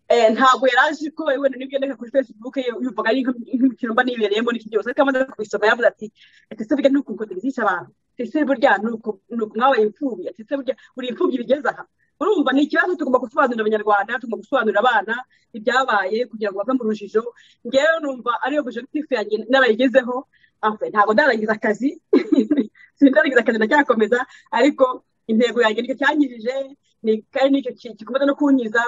ntabwo yari azi ko wenda nibyo ndeka kuri Facebook yumvaga ari nk'imikino mba nibereyemo n'iki byose, ariko amaze kubisoma yavuze ati ese burya ni uku zica abantu, ese burya ni uku mwabaye imfubyi, ese burya uri imfubyi bigeze aha. Urumva ni ikibazo tugomba gusobanurira abanyarwanda, tugomba gusobanurira abana ibyabaye kugira ngo bave mu rujijo. Ngewe numva ariyo objectif yanjye narayigezeho. Ntabwo ndarangiza akazi, sindarangiza akazi, ndacyakomeza, ariko intego yanjye nicyo cyanyirije, kandi nicyo gikomeza no kunyiza,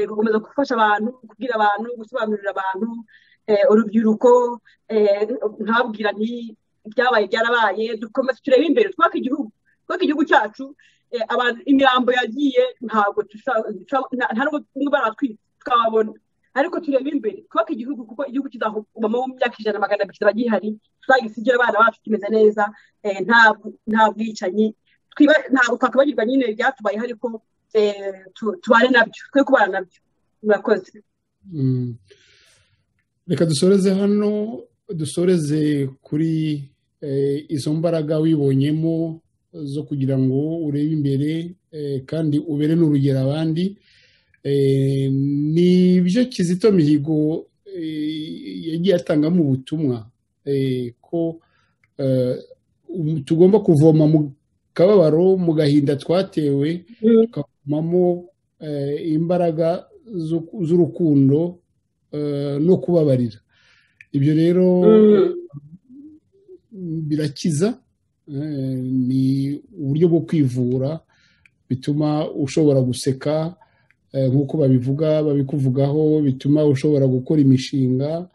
gukomeza gufasha abantu, kubwira abantu, gusobanurira abantu, Urubyiruko nkababwira nti ibyabaye byarabaye, dukomeze turebe imbere, twubake igihugu, twubake igihugu cyacu. Abantu imirambo yagiye ntabwo nta nubwo baratwitse tukababona, ariko turebe imbere twubake igihugu, kuko igihugu kizagumamo mu myaka 100 200 kizaba gihari, tuzagisigire abana bacu kimeze neza, nta bwicanyi, ntabwo twakwibagirwa nyine ibyatubayeho, ariko tubane nabyo, twe kubana nabyo. Murakoze. Reka dusoreze hano, dusoreze kuri izo mbaraga wibonyemo zo kugira ngo urebe imbere kandi ubere n'urugero abandi. Nibyo Kizito Mihigo yagiye atangamo ubutumwa ko tugomba kuvoma mu kababaro, mu gahinda twatewe, tukavomamo imbaraga z'urukundo no kubabarira. Ibyo rero birakiza, ni uburyo bwo kwivura bituma ushobora guseka nk'uko babivuga, babikuvugaho, bituma ushobora gukora imishinga.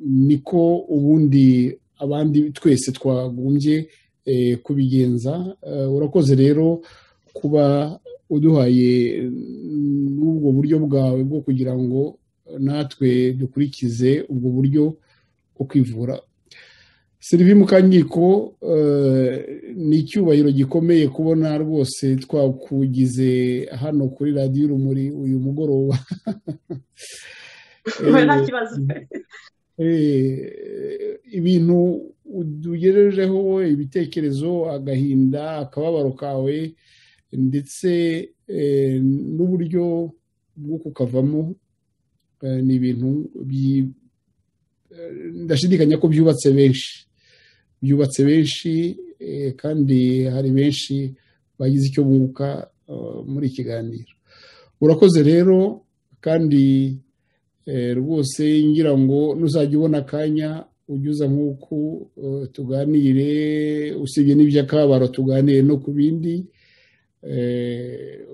Niko ubundi abandi twese twagombye kubigenza. Urakoze rero kuba uduhaye n'ubwo buryo bwawe bwo kugira ngo natwe dukurikize ubwo buryo bwo kwivura. Sylvie Mukankiko, ni icyubahiro gikomeye kubona rwose twakugize hano kuri Radiyo Urumuri uyu mugoroba. Ibintu utugejejeho, ibitekerezo, agahinda, akababaro kawe, ndetse n'uburyo bwo kukavamo, ni ibintu ndashidikanya ko byubatse benshi, byubatse benshi, kandi hari benshi bagize icyo bunguka muri ikiganiro. Urakoze rero, kandi rwose ngira ngo nuzajya ubona akanya ujye uza nk'uku tuganire, usibye n'iby'akababaro tuganire no ku bindi.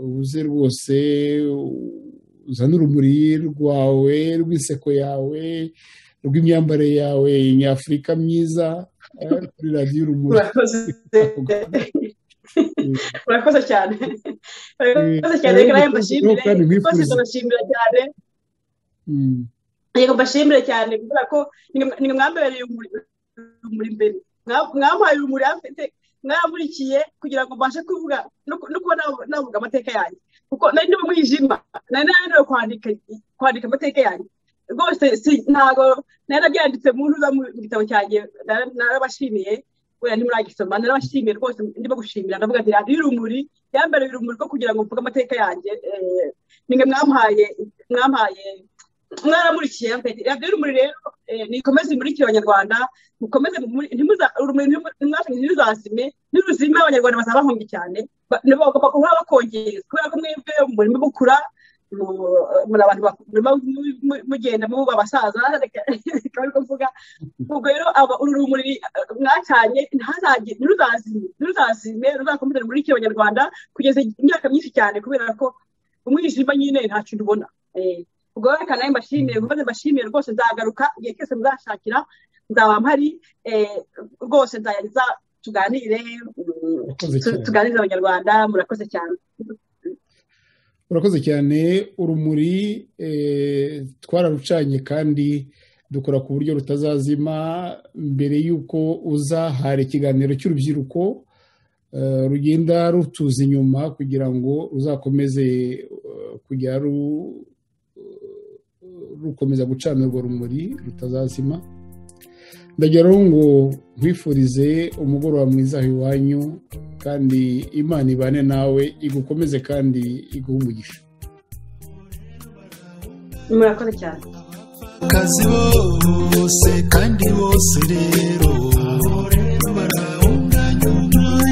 Uze rwose uzane urumuri rwawe, rw'inseko yawe, rw'imyambarire yawe nyafurika myiza kuri Radiyo Urumuri. Urakoze cyane, urakoze cyane. Reka nawe mbashimire, rwose ndabashimira cyane. Yego, mbashimire cyane kubera ko ni mwambereye urumuri imbere, mwampaye urumuri, mwaramurikiye kugira ngo mbashe kuvuga no kuba navuga amateka yanjye, kuko nari ndi mu mwijima, nari nananiwe kwandika amateka yanjye rwose. Ntabwo nari nabyanditse mu ntuza mu gitabo cyanjye, narabashimiye, wenda ntimuragisoma, narabashimiye rwose, ndimo gushimira, ndavuga nti Radiyo Urumuri yambereye urumuri rwo kugira ngo mvuge amateka yanjye. Nimwe mwampaye mwaramurikiye. Radiyo Urumuri rero nikomeze imurikire Abanyarwanda, mukomeze urumuri ntiruzazime, niruzime Abanyarwanda bazaba bahombye cyane, bagomba guhora bakongeza, kubera ko mwebwe murimo mukura, muri abantu murimo mugenda muba abasaza, reka ariko mvuga. Ubwo rero uru rumuri mwacanye ntiruzazime, ruzakomeze rumurikire Abanyarwanda kugeza imyaka myinshi cyane, kubera ko umwijima nyine nta kintu ubona. Ubwo reka nawe mbashimire, nkomeze mbashimire rwose, nzagaruka igihe cyose muzashakira, nzaba mpari rwose, nzaza tuganire, tuganirize Abanyarwanda. Murakoze cyane. Urakoze cyane. Urumuri twararucanye kandi dukora ku buryo rutazazima. Mbere y'uko uza hari ikiganiro cy'urubyiruko rugenda rutuza inyuma kugira ngo ruzakomeze kujya rukomeza gucana urwo rumuri rutazazima. Ndagira ngo nkwifurize umugoroba mwiza aho iwanyu, kandi Imana ibane nawe, igukomeze kandi iguhe umugisha. Murakoze cyane. Kazi bose kandi bose rero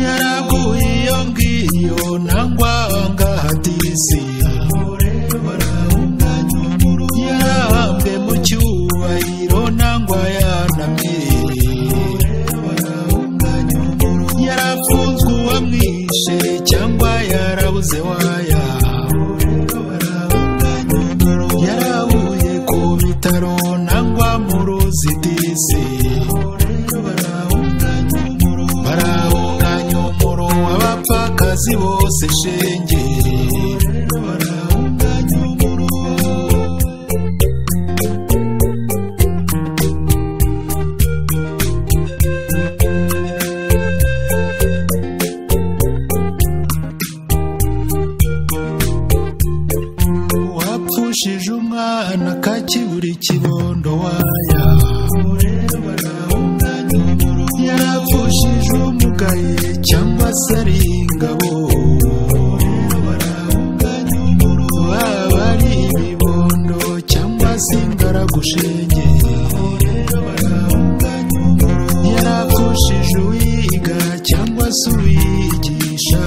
yaraguye iyo ngiyo nangwa ngahatisi, yarahambwe mu cyubahiro nangwa yanamye, yarafunzwe uwamwishe cyangwa yarabuze waya, yarabuye ku bitaro. Abazi bose shenge barahunganya umuruho. Wapfushije umwana kakibura ikibondo waya, yarapfushije umugaye cyangwa se ari ingabo, baba ari ibibondo cyangwa se ingaragushenge, yarapfushije uwiga cyangwa se uwigisha.